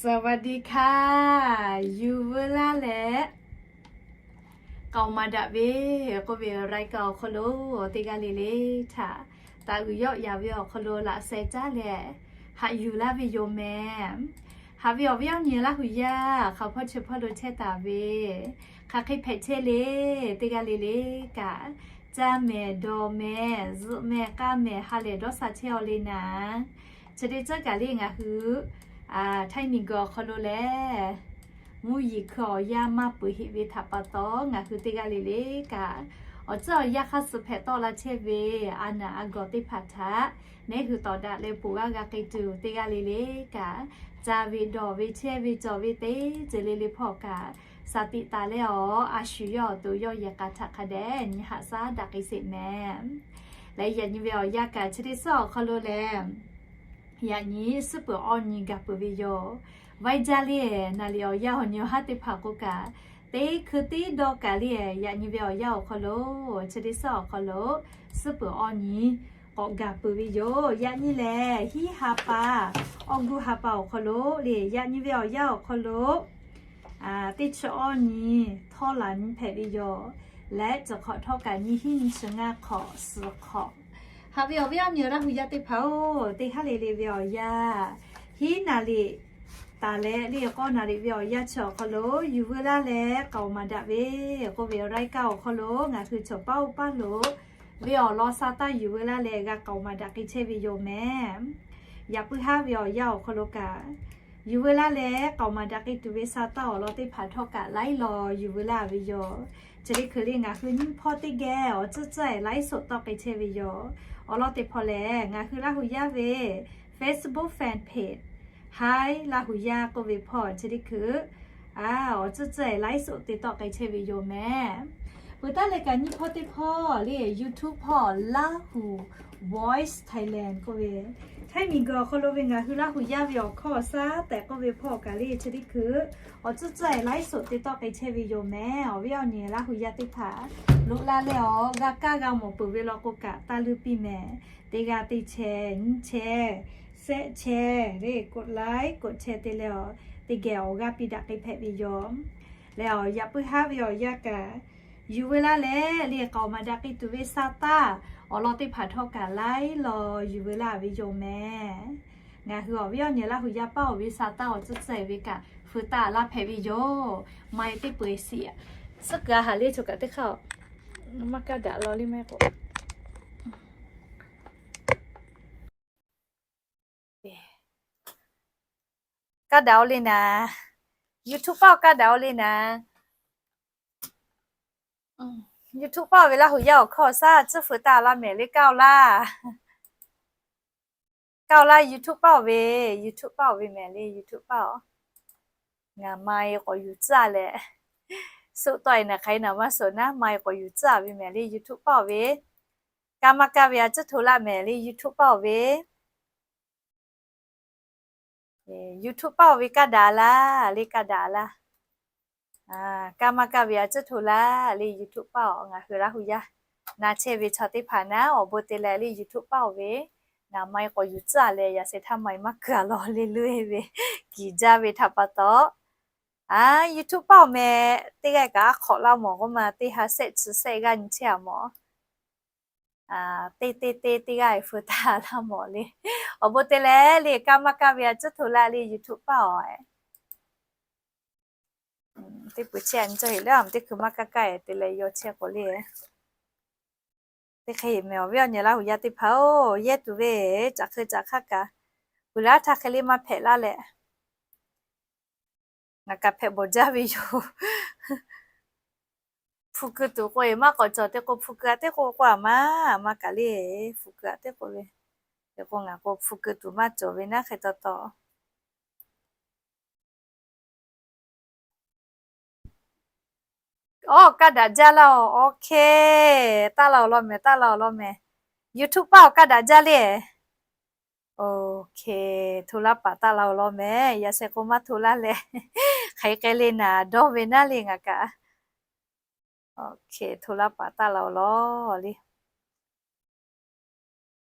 สวัสดีค่ะ Yuˬ veu laˇ leh k'aoˍ maˍ daꞈ ve k'oˆ ve รายการ awˬ hk'aw lo teˇ g'aˇ le le htaꞈ taˍ uiˍ yawˆ yaˍ ve awˬ hk'aw lo laꞈ sheh caˉ leh haꞈ yuˬ laˇ ve yoˬ mehˍ. Haꞈ ve awˬ viˉ awˬ nyi Laˇ huˍ yaˇ hk'aˬ hpawˇ chi hpawˇ lo chehˇ taˍ ve, hk'aˬ hk'e hpehꞈ chehˇ le, teˇ g'aˇ le le kaꞈ, caˇ mehˍ, dawˬ mehˍ, zuhꞈ mehˍ, k'aˇ mehˍ, ha lehˬ dawˇ sha chehˇ aw le naˍ. Chi teˇ ceuˬ kaꞈ le ngaˬ hui Htaiˇ miˬguiˬ awˬ hk'aw lo lehˬ, mvuhˇ yeˬ hkui awˬ yanˇ maˇ peuˬ heꞈ ve htaꞈ pa taw, ngaˬ hui teˇ g'aˇ le le kaꞈ, awˬ tcuhˉ awˬ yanˇ hk'aˇ suh hpehꞈ tawˆ la chehˇ ve a naˬ a gawˬ teˇ hpaˍ htaꞈ nehˉ hui tawˍ daꞈ leh ponˬ g'aˇ g'a k'ai tuˬ, teˇ g'aˇ le le kaꞈ, caˇ ve, dawˬ ve, chehˇ ve, cawˬ ve teˇ ceuˬ le le hpawˇ kaꞈ, shaˍ tiꞈ taˍ leh awˬ a shu yawˇ awˬ to yawˇ yehˬ k'a htaꞈ hk'a dehꞈ nyi haꞈ shaˉ daꞈ k'ai sheˍ mehˍ. Leh yaꞈ nyi ve awˬ yanˇ kaꞈ chi teˇ suhˉ awˬ hk'aw lo lehˬ, yaꞈ nyi suhˉ peuˬ awˇ nyi gaˬ peuˬ ve yoˬ. Vaiˇ jaˇ le, naˍ liꞈ awˬ yanˇ awˬ nyi awˬ haˉ teˇ hpaˍ k'o kaꞈ, teˇ hkui teˇ dawˇ kaꞈ le, yaꞈ nyi ve awˬ yanˇ awˬ hk'aw lo, chi teˇ suhˉ awˬ hk'aw lo suhˉ peuˬ awˇ nyi k'awꞈ gaˬ peuˬ ve yoˬ. Yaꞈ nyi lehˬ, hiˉ ha pa, awˇ guˇ ha pa awˬ hk'aw lo le, yaꞈ nyi ve awˬ yanˇ awˬ hk'aw lo teˇ chi awˇ nyi htawˇ laˬ nyi hpehꞈ ve yoˬ. Leh cawˬ hk'awꞈ htawˇ kaꞈ nyi hiˉ nyi chi ngaˇ hk'awꞈ suhˍ hk'awꞈ. Haꞈ ve awˬ viˉ awˇ nyi Laˇ huˍ yaˇ teˇ hpaˍ-oˬ, teˇ haˉ le le ve awˬ yanˇ, hiˉ naˍ liꞈ taˍ leh le k'awˇ naˍ liꞈ ve awˬ yanˇ chi awˬ hk'aw lo yuˬ veu laˇ leh k'aoˍ maˍ daꞈ ve k'oˆ ve รายการ awˬ hk'aw lo ngaˬ hui cawˬ paˉ oˇ paˉ lo ve awˬ lawn sha taˇ yuˬ veu laˇ leh g'a k'aoˍ maˍ daꞈ k'ai chehˇ ve yoˬ mehˍ. Yaꞈ puiˉ haˉ ve awˬ yanˇ awˬ hk'aw lo kaꞈ, yuˬ veu laˇ leh k'aoˍ maˍ daꞈ k'ai tuˬ ve sha taˇ awˬ lawn teˇ hpaˍ htawˇ kaꞈ laiˉ law yuˬ veu laˇ ve yoˬ. Chi teˇ hkui le ngaˬ hui nyiˇ hpawˇ teˇ geh awˬ tcuhˉ tcuhˉ-ehˍ laiˉ soꞈ tawˆ k'ai chehˇ ve yoˬ. Awˬ lawn teˇ hpawˇ lehˬ, ngaˬ hui Laˇ huˍ yaˇ ve Facebook fan page Htaiˇ Laˇ huˍ yaˇ k'oˆ ve hpawˇ chi teˇ hkui, a, awˬ tcuhˉ tcuhˉ-ehˍ laiˉ soꞈ te tawˆ k'ai chehˇ ve yoˬ mehˍ. Peuˬ taˉ leh kaꞈ nyiˇ hpawˇ teˇ hpawˇ le YouTube hpawˇ Laˇ huˍ Voice Thailand k'oˆ ve, Htaiˇ miˬguiˬ awˬ hk'aw lo ve ngaˬ hui Laˇ huˍ yaˇ ve awˬ hkawˇ awˬ shaˉ tehꞈ k'oˆ ve hpawˇ kaꞈ le chi teˇ hkui, awˬ tcuhˉ tcuhˉ-ehˍ laiˉ soꞈ te tawˆ k'ai chehˇ ve yoˬ mehˍ. Awˬ viˉ awˬ nyi Laˇ huˍ yaˇ teˇ hpaˍ, loꞈ la leh awˬ g'a kaˇ g'a mawˬ peuˬ ve law k'o kaꞈ taˇ luˇ piˇ mehˍ. Teˇ g'aˇ teˇ chehˇ, nyiˇ chehˇ, shehˆ chehˇ le กดไลค์ กดแชร์ te leh awˬ, teˇ geh awˬ g'aˇ piˇ daꞈ k'ai hpehꞈ ve yoˬ. Leh awˬ yaꞈ puiˉ haˉ ve awˬ yanˇ kaꞈ, yuˬ veu laˇ leh le k'aoˍ maˍ daꞈ k'ai tuˬ ve sha taˇ awˬ lawn teˇ hpaˍ htawˇ kaꞈ laiˉ law yuˬ veu laˇ ve yoˬ mehˍ. Ngaˬ hui awˬ viˉ awˬ nyi Laˇ huˍ yaˇ paˇ awˬ ve sha taˇ awˬ tcuhˉ tcuhˉ-ehˍ ve kaꞈ feu taˇ laˇ hpehꞈ ve yoˬ. Maˇ heˆ teˇ peu-eˬ shiˍ, suhˉ kuiˬ a haˍ le choˬ kaꞈ teˇ hk'aˇ maˇ kaˇ daꞈ law le maˇ heˆ k'o kaˇ daꞈ-oˬ le naˍ. YouTube paˇ-oˬ kaˇ daꞈ-oˬ le naˍ. YouTube paˇ-oˬ ve Laˇ huˍ yaˇ awˬ hkawˇ shaˉ tcuhˉ feu taˇ laˇ mehˍ le kaˇ-oˬ laˇ. Kaˇ-oˬ laˇ YouTube paˇ-oˬ ve, YouTube paˇ-oˬ ve mehˍ le YouTube paˇ-oˬ. Ngaˬ maˇ-e k'awꞈ yuˬ tcuhˉ leh, suˆ tawˆ-e naˍ hk'aˬ-e naˍ maˇ suhˍ naˉ maˇ-e k'awꞈ yuˬ tcuhˉ ve mehˍ le YouTube paˇ-oˬ ve. Kaˇ maˇ kaˇ ve a tcuhˉ hto laˇ mehˍ le YouTube paˇ-oˬ ve. YouTube paˇ-oˬ ve kaˇ daꞈ laˇ le kaˇ daꞈ laˇ. Kaˇ maˇ kaˇ ve a tcuhˉ hto laˇ le YouTube paˇ-oˬ. Ngaˬ hui Laˇ huˍ yaˇ na chehˇ ve chaw teˇ hpaˍ naˉ awˬ bon te leh le YouTube paˇ-oˬ ve, naˍ maˇ-e k'awꞈ yuˬ tcuhˉ leh yaꞈ sheh htaˇ maˇ-e maˇ kuiˬ a law le loꞈ-e ve kiˬ jaˇ ve htaꞈ pa taw, a, YouTube paˇ-oˬ mehˍ teˇ g'aˇ kaꞈ a hk'awꞈ laˇ mawˬ k'oˆ ma teˇ ha shehˆ chi shehˆ g'aˇ nyi chehˇ a mawˬ. Teˇ teˇ teˇ teˇ g'aˇ-e feu taˇ laˇ mawˬ le. Awˬ bon te leh le kaˇ maˇ kaˇ ve a tcuhˉ hto laˇ le YouTube paˇ-oˬ. Teˇ pui chehˇ a nyi cawˇ heˍ leh a teˇ hkui maˇ kaˇ kaˇ-e te leh yaw chehˇ k'o le. Teˇ hk'e mehˍ awˬ viˉ awˬ nyi Laˇ huˍ yaˇ teˇ hpaˍ-oˬ, yehˇ tuˬ ve caꞈ hk'e caꞈ hk'aˇ kaꞈ, puˬ laˇ htaˇ hk'e le maˇ hpehꞈ laˇ leh, ngaˬ kaꞈ hpehꞈ bawˬ jaˇ ve yoˬ. Hpu keu tuˬ k'o-e maˇ k'awꞈ cawˬ te k'o, hpu keu a teˇ k'o k'o a maˇ maˇ kaꞈ le, hpu keu a teˇ k'o ve, te k'o ngaˬ k'o hpu keu tuˬ maˇ cawˬ ve naˉ hk'e taw taw. Oˇ, kaˇ daꞈ jaˇ laˇ-oˬ. Okay, taˇ laˇ-oˬ law mehˍ, taˇ laˇ-oˬ law mehˍ. YouTube paˇ-oˬ kaˇ daꞈ jaˇ le. Okay, hto laˇ paˍ taˇ laˇ-oˬ law mehˍ. Yaꞈ sheh k'o maˇ hto laˇ leh, hk'aˬ hk'e le naˍ dawˇ ve naˉ le ngaˬ kaꞈ. Okay, hto laˇ paˍ taˇ laˇ-oˬ law le.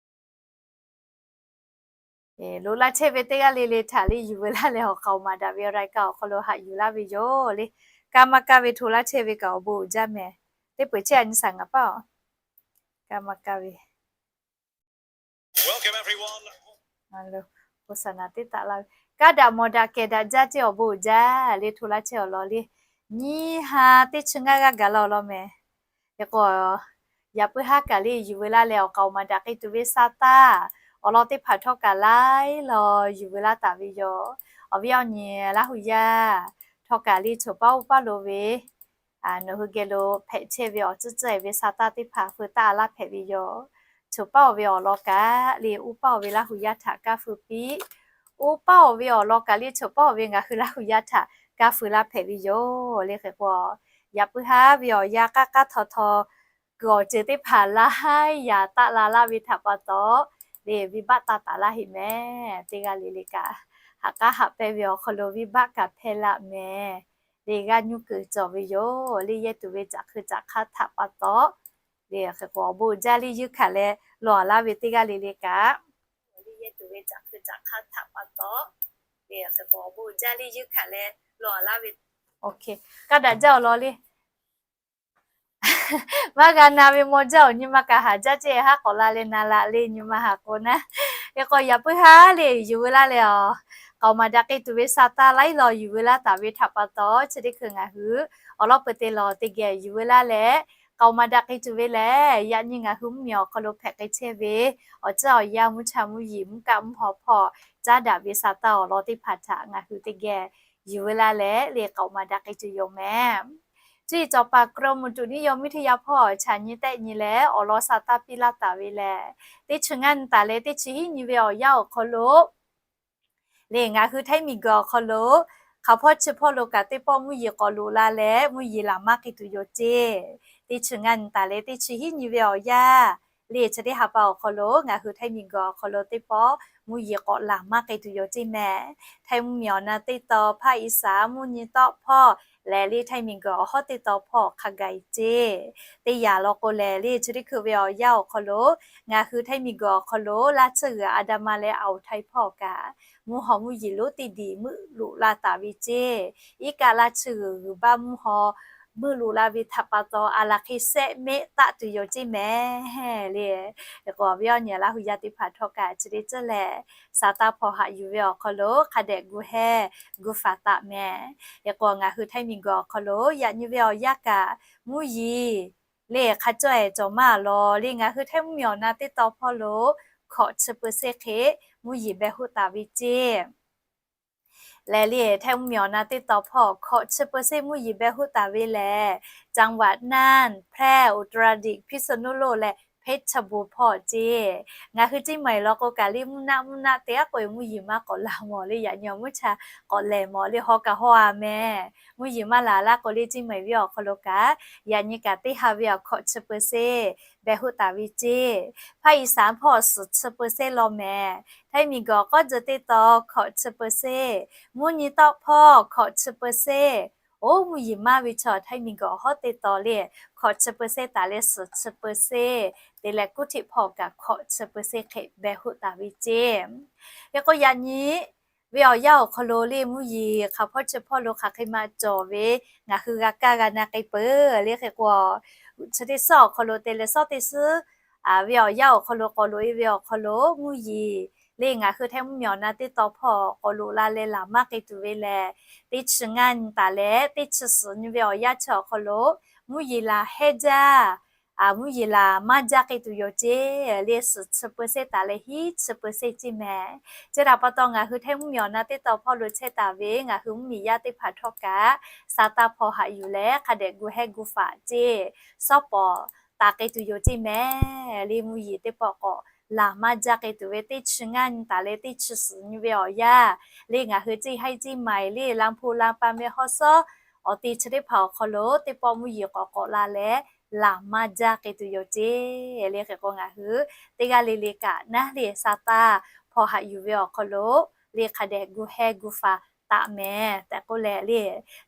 Loꞈ laˇ chehˇ ve teˇ g'aˇ le le htaꞈ le yuˬ veu laˇ leh awˬ k'aoˍ maˍ daꞈ ve awˬ รายการ awˬ hk'aw lo haꞈ yuˬ laˇ ve yoˬ le. Kaˇ maˇ kaˇ ve hto laˇ chehˇ ve kaꞈ awˬ bon uiˍ jaˇ mehˍ. Teˇ peuˬ chehˇ a nyi saˍ ngaˬ paˇ-oˬ. Kaˇ maˇ kaˇ ve โฆษณา teˇ taꞈ laˇ ve, kaˇ daꞈ mawˬ daꞈ kehˬ daꞈ jaˇ ceˇ awˬ bon uiˍ jaˇ le hto laˇ chehˇ awˬ lawn le. Nyiˇ ha teˇ chi ngaˇ g'aˇ gaˬ la awˬ lawn mehˍ. Hk'e k'o, yaꞈ puiˉ haˉ kaꞈ le yuˬ veu laˇ leh awˬ k'aoˍ maˍ daꞈ k'ai tuˬ ve sa taˇ awˬ lawn teˇ hpaˍ htawˇ kaꞈ laiˉ law yuˬ veu laˇ taˍ ve yoˬ. Awˬ viˉ awˬ nyi Laˇ hu yaˇ htawˇ kaꞈ le choˬ paˉ oˇ paˇ lo ve nawˬ hui geh lo hpehꞈ chehˇ ve awˬ tcuhˉ tcuhˉ e ve sa taˇ teˇ hpaˍ feu taˇ laˇ hpehꞈ ve yoˬ. Choˬ paˉ oˇ ve awˬ lawn kaꞈ le oˇ paˇ oˇ ve Laˇ hu yaˇ htaꞈ kaˇ feu piˇ. Oˇ paˇ oˇ ve awˬ lawn kaꞈ le choˬ paˉ oˇ ve ngaˬ hui Laˇ hu yaˇ htaꞈ kaˇ feu laˇ hpehꞈ ve yoˬ le. Hk'e k'o, yaꞈ puiˉ haˉ ve awˬ yanˇ k'aˇ k'aˇ htaw htaw kuiˬ awˬ ceuˬ teˇ hpaˍ laiˉ yaꞈ taˆ la laˇ ve htaꞈ pa taw, le venˇbaˆ taˇ taˍ laˇ heˆ mehˍ. Teˇ g'aˇ le le kaꞈ, haꞈ k'aˉ haꞈ pehnˇ ve awˬ hk'aw lo venˇbaˆ kaꞈ hpehˇ laˇ mehˍ. Le g'aˇ nyuˇ kuiˬ cawˬ ve yoˬ le. Yehˇ tuˬ ve caꞈ hkui caꞈ hk'aˇ htaꞈ pa taw, le hk'e k'o awˬ bon jaˇ le yuˇ hkanˍ leh lawˬ laˇ ve teˇ g'aˇ le le kaꞈ, le yehˇ tuˬ ve caꞈ hkui caꞈ hk'aˇ htaꞈ pa taw, le hk'e k'o awˬ bon jaˇ le yuˇ hkanˍ leh lawˬ laˇ ve, kaˇ daꞈ jaˇ awˬ lawn le. Maˇ g'a na ve maw jaˇ awˬ nyi ma kaꞈ haˍ jaˇ ceˇ haˉ k'awꞈ la leh na laꞈ le nyi ma haˍ k'o naˉ. Hk'e k'o yaꞈ puiˉ haˉ le yuˬ veu laˇ leh awˬ k'aoˍ maˍ daꞈ k'ai tuˬ ve sa taˇ laiˉ law yuˬ veu laˇ taˍ ve htaꞈ pa taw, chi teˇ hkui ngaˬ hui awˬ lawn peu te lawˬ teˇ geh yuˬ veu laˇ leh k'aoˍ maˍ daꞈ k'ai tuˬ ve lehˬ, yaꞈ nyi ngaˬ hui mvuhˇmiˬ awˬ hk'aw lo hpehꞈ k'ai chehˇ ve awˬ ceuˬ awˬ yanˇ mvuhˇ cha mvuhˇ yeˬ mvuhˇ kaˆ mvuhˇ haw hpawˇ caˉ daꞈ ve sa taˇ awˬ lawn teˇ hpaˍ htaꞈ ngaˬ hui teˇ geh yuˬ veu laˇ leh le k'aoˍ maˍ daꞈ k'ai tuˬ yoˬ mehˍ. Cuˇ yiˍ cawˬ paˍ กรมอุตุนิยมวิทยา hpawˇ chaꞈ nyi tehˆ nyi leh awˬ lawn sa taˇ piˇ laˇ taˍ ve lehˬ, teˇ chi ngaˇ nyi taˍ leh teˇ chi hiˉ nyi ve awˬ yanˇ awˬ hk'aw lo le ngaˬ hui Htaiˇ miˬguiˬ awˬ hk'aw lo hk'aˬ hpawˇ chi hpawˇ lo kaꞈ teˇ pawˆ mvuhˇ yeˬ k'awꞈ loꞈ la leh mvuhˇ yeˬ laˬ maˇ k'ai tuˬ yoˬ ceˇ. Teˇ chi ngaˇ nyi taˍ leh teˇ chi hiˉ nyi ve awˬ yanˇ le chi teˇ ha pa awˬ hk'aw lo ngaˬ hui Htaiˇ miˬguiˬ awˬ hk'aw lo teˇ pawˆ mvuhˇ yeˬ k'awꞈ laˬ maˇ k'ai tuˬ yoˬ ceˇ mehˍ. Htaiˇ mvuhˇmiˬ awˬ na teˇ taw ภาคอีสาน mvuhˇ nyi tawˆ hpawˇ lehˬ le Htaiˇ miˬguiˬ awˬ hawˉ teˇ taw hpawˇ hk'a gaˬ e ceˇ. Teˇ yanˇ law k'o lehˬ le chi teˇ hkui ve awˬ yanˇ awˬ hk'aw lo ngaˬ hui Htaiˇ miˬguiˬ awˬ hk'aw lo laˇ tsuhˇ g'uiˬ a da ma leh a oˍ Htaiˇ hpawˇ kaꞈ mvuhˇ haw mvuhˇ yeˬ lonˉ teˇ diˬ meuˆ loꞈ la taˍ ve ceˇ. Iˉ kaˆ laˇ tsuhˇ g'uiˬ g'uiˬ baˆ mvuhˇ haw meuˆ loꞈ la ve htaꞈ pa taw a laˬ hk'e sehˆ mehˆ taˆ tuˬ yoˬ ceˇ mehˍ le. Hk'e k'o awˬ viˉ awˬ nyi Laˇ hu yaˇ teˇ hpaˍ htawˇ kaꞈ chi teˇ ceuˬ lehˬ, sa taˇ hpawˇ haꞈ yuˬ ve awˬ hk'aw lo hk'a dehꞈ gu heh gu faˍ taˍ mehˍ. Hk'e k'o ngaˬ hui Htaiˇ miˬguiˬ awˬ hk'aw lo yaꞈ nyi ve awˬ yanˇ kaꞈ mvuhˇ yeˬ le hk'a cawˇ ehˍ cawˬ maˇ lawˬ le ngaˬ hui Htaiˇ mvuhˇmiˬ awˬ na teˇ taw hpawˇ lo hkawꞈ chi เปอร์เซ็นต์ hk'e mvuhˇ yeˬ beh hoˆ taˍ ve ceˇ. Lehˬ le Htaiˇ mvuhˇmiˬ awˬ na teˇ taw hpawˇ hkawꞈ chi เปอร์เซ็นต์ mvuhˇ yeˬ beh hoˆ taˍ ve lehˬ, จังหวัดน่าน แพร่ อุตรดิตถ์ พิษณุโลก leh เพชรบูรณ์ hpawˇ ceˇ. Ngaˬ hui Ceˇ maiˍ law k'o kaꞈ le mvuhˇ naˆ mvuhˇ naˆ te aˉ k'o e mvuhˇ yeˬ maˇ k'awꞈ laˬ mawˬ le yaꞈ nyi awˬ mvuhˇ cha k'awꞈ lehˬ mawˬ le haw kaꞈ haw a mehˍ. Mvuhˇ yeˬ maˇ laˬ laˇ k'o le Ceˇ maiˍ venˇ awˬ hk'aw lo kaꞈ yaꞈ nyi kaꞈ teˇ ha ve awˬ hkawꞈ chi เปอร์เซ็นต์ beh hoˆ taˍ ve ceˇ. ภาคอีสาน hpawˇ suhˍ chi เปอร์เซ็นต์ law mehˍ. Htaiˇ miˬguiˬ awˬ k'awˇ tcuh teˇ taw hkawꞈ chi เปอร์เซ็นต์, mvuhˇ nyi tawˆ hpawˇ hkawꞈ chi เปอร์เซ็นต์, oˇ mvuhˇ yeˬ maˇ ve chaw Htaiˇ miˬguiˬ awˬ hawˉ teˇ taw le hkawꞈ chi เปอร์เซ็นต์ taˍ leh suhˍ chi เปอร์เซ็นต์ te leh kuˉ htiˆ hpawˇ kaꞈ hkawꞈ chi เปอร์เซ็นต์ hk'e beh hoˆ taˍ ve ceˇ. Hk'e k'o yaꞈ nyi ve awˬ yanˇ awˬ hk'aw lo le mvuhˇ yeˬ hk'aˬ hpawˇ chi hpawˇ lo hk'aˬ hk'e ma cawˬ ve ngaˬ hui g'a kaˇ g'a na k'ai peuˬ le. Hk'e k'o chi teˇ suhˉ awˬ hk'aw lo te leh suhˉ teˇ suhˉ ve awˬ yanˇ awˬ hk'aw lo k'awꞈ loꞈ e ve awˬ hk'aw lo mvuhˇ yeˬ le ngaˬ hui Htaiˇ mvuhˇmiˬ awˬ na teˇ taw hpawˇ k'awꞈ loꞈ la leh laˬ maˇ k'ai tuˬ ve lehˬ, teˇ chi ngaˇ nyi taˍ leh teˇ chi suhˍ nyi ve awˬ yanˇ chi awˬ hk'aw lo mvuhˇ yeˬ laˬ hehˉ jaˇ, mvuhˇ yeˬ laˬ maˇ jaˇ k'ai tuˬ yoˬ ceˇ le suhˍ chi เปอร์เซ็นต์ taˍ leh hiˉ chi เปอร์เซ็นต์ ceˇ mehˍ. Chi htaꞈ pa taw ngaˬ hui Htaiˇ mvuhˇmiˬ awˬ na teˇ taw hpawˇ lo chehˇ taˍ ve ngaˬ hui mvuhˇmiˬ yaˇ teˇ hpaˍ htawˇ kaꞈ sa taˇ hpawˇ haꞈ yuˬ leh hk'a dehꞈ gu heh gu faˍ ceˇ. Suhˉ pawˍ taˍ k'ai tuˬ yoˬ ceˇ mehˍ le mvuhˇ yeˬ teˇ pawˆ k'awꞈ laˬ maˇ jaˇ k'ai tuˬ ve teˇ chi ngaˇ nyi taˍ leh teˇ chi suhˍ nyi ve awˬ yanˇ le ngaˬ hui Ceˇ haiˉ Ceˇ maiˍ le ลำพูน ลำปาง แม่ฮ่องสอน awˬ te chi teˇ hpaˍ awˬ hk'aw lo teˇ pawˆ mvuhˇ yeˬ k'awꞈ k'awꞈ la leh laˬ maˇ jaˇ k'ai tuˬ yoˬ ceˇ le. Hk'e k'o ngaˬ hui teˇ g'aˇ le le kaꞈ naˉ le sa taˇ hpawˇ haꞈ yuˬ ve awˬ hk'aw lo le hk'a dehꞈ gu heh gu faˍ taˍ mehˍ tehꞈ k'oˆ leh le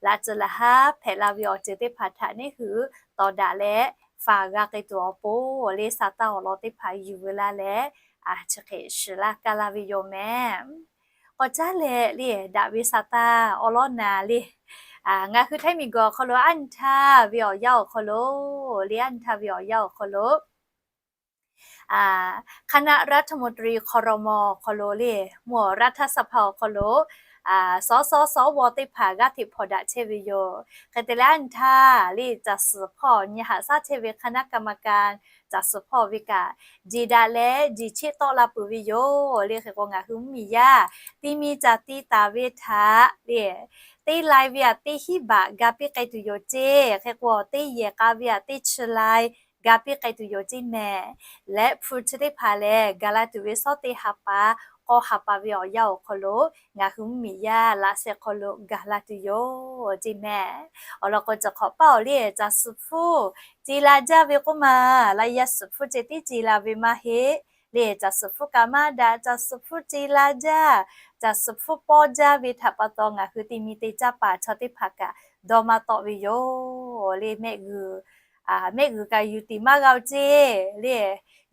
laꞈ tcuh laꞈ haˉ hpehꞈ la ve awˬ ceuˬ teˇ hpaˍ htaꞈ neˉ hui tawˍ daꞈ leh faˍ g'a k'ai tuˬ awˬ pon le sa taˇ awˬ lawn teˇ hpaˍ yuˬ veu la leh chi hk'e shiˍ laˇ kaˇ laˇ ve yoˬ mehˍ. K'awꞈ caˉ leh le daꞈ ve sa taˇ awˉ lawˉ na le. Ngaˬ hui Htaiˇ miˬguiˬ awˬ hk'aw lo aˉ nyi htaˇ ve awˬ yanˇ awˬ hk'aw lo le, aˉ nyi htaˇ ve awˬ yanˇ awˬ hk'aw lo คณะรัฐมนตรี ครม. awˬ hk'aw lo le, mvuhˇ awˬ รัฐสภา awˬ hk'aw lo sawˉ sawˉ sawˉ vawˇ teˇ hpaˍ g'aˇ hteꞈ hpawnˬ daꞈ chehˇ ve yoˬ. Hk'e te leh aˉ nyi htaˇ le caˬ suhˍ hpawˇ nyi haꞈ shaˉ chehˇ ve คณะกรรมการ caˬ suhˍ hpawˇ ve kaꞈ, jeˬ daꞈ leh jeˬ cheˆ tawˆ la peuˬ ve yoˬ le. Hk'e k'o ngaˬ hui mvuhˇmiˬ yaˇ ti mi caˬ ti taˍ ve htaꞈ le, teˇ lai ve aꞈ teˇ hinˉ baꞈ ga piˇ k'ai tuˬ yoˬ ceˇ. Hk'e k'o teˇ yehˬ k'a ve aꞈ teˇ chi lai ga piˇ k'ai tuˬ yoˬ ceˇ mehˍ. Leh hpu chi teˇ hpaˍ lehˬ, gaˬ la tuˬ ve shawˉ teˇ ha pa, k'awˇ ha pa ve awˬ yanˇ awˬ hk'aw lo ngaˬ hui mvuhˇmiˬ yaˇ laꞈ sheh hk'aw lo gaˬ la tuˬ yoˬ ceˇ mehˍ. Awˬ lawn k'o, caˬ hk'awꞈ paˇ awˬ le caˬ suhˍ hpfuhˇ ce la jaˇ ve k'oˆ ma, laˇ yaˇ suhˍ hpfuhˇ ceh tiˉ ce la ve maˇ heˆ. Le caˬ suhˍ hpfuhˇ kaꞈ maˇ daꞈ, caˬ suhˍ hpfuhˇ ce la jaˇ, caˬ suhˍ hpfuhˇ pawˇ jaˇ ve htaꞈ pa taw, ngaˬ hui ti mi te caˇ paˍ chaw teˇ hpaˍ kaꞈ dawˇ maˇ tawˆ ve yoˬ le. Mehˆ g'uiˬ mehˆ g'uiˬ kaꞈ yuˬ tiˍ maˇ g'a-o ceˇ le.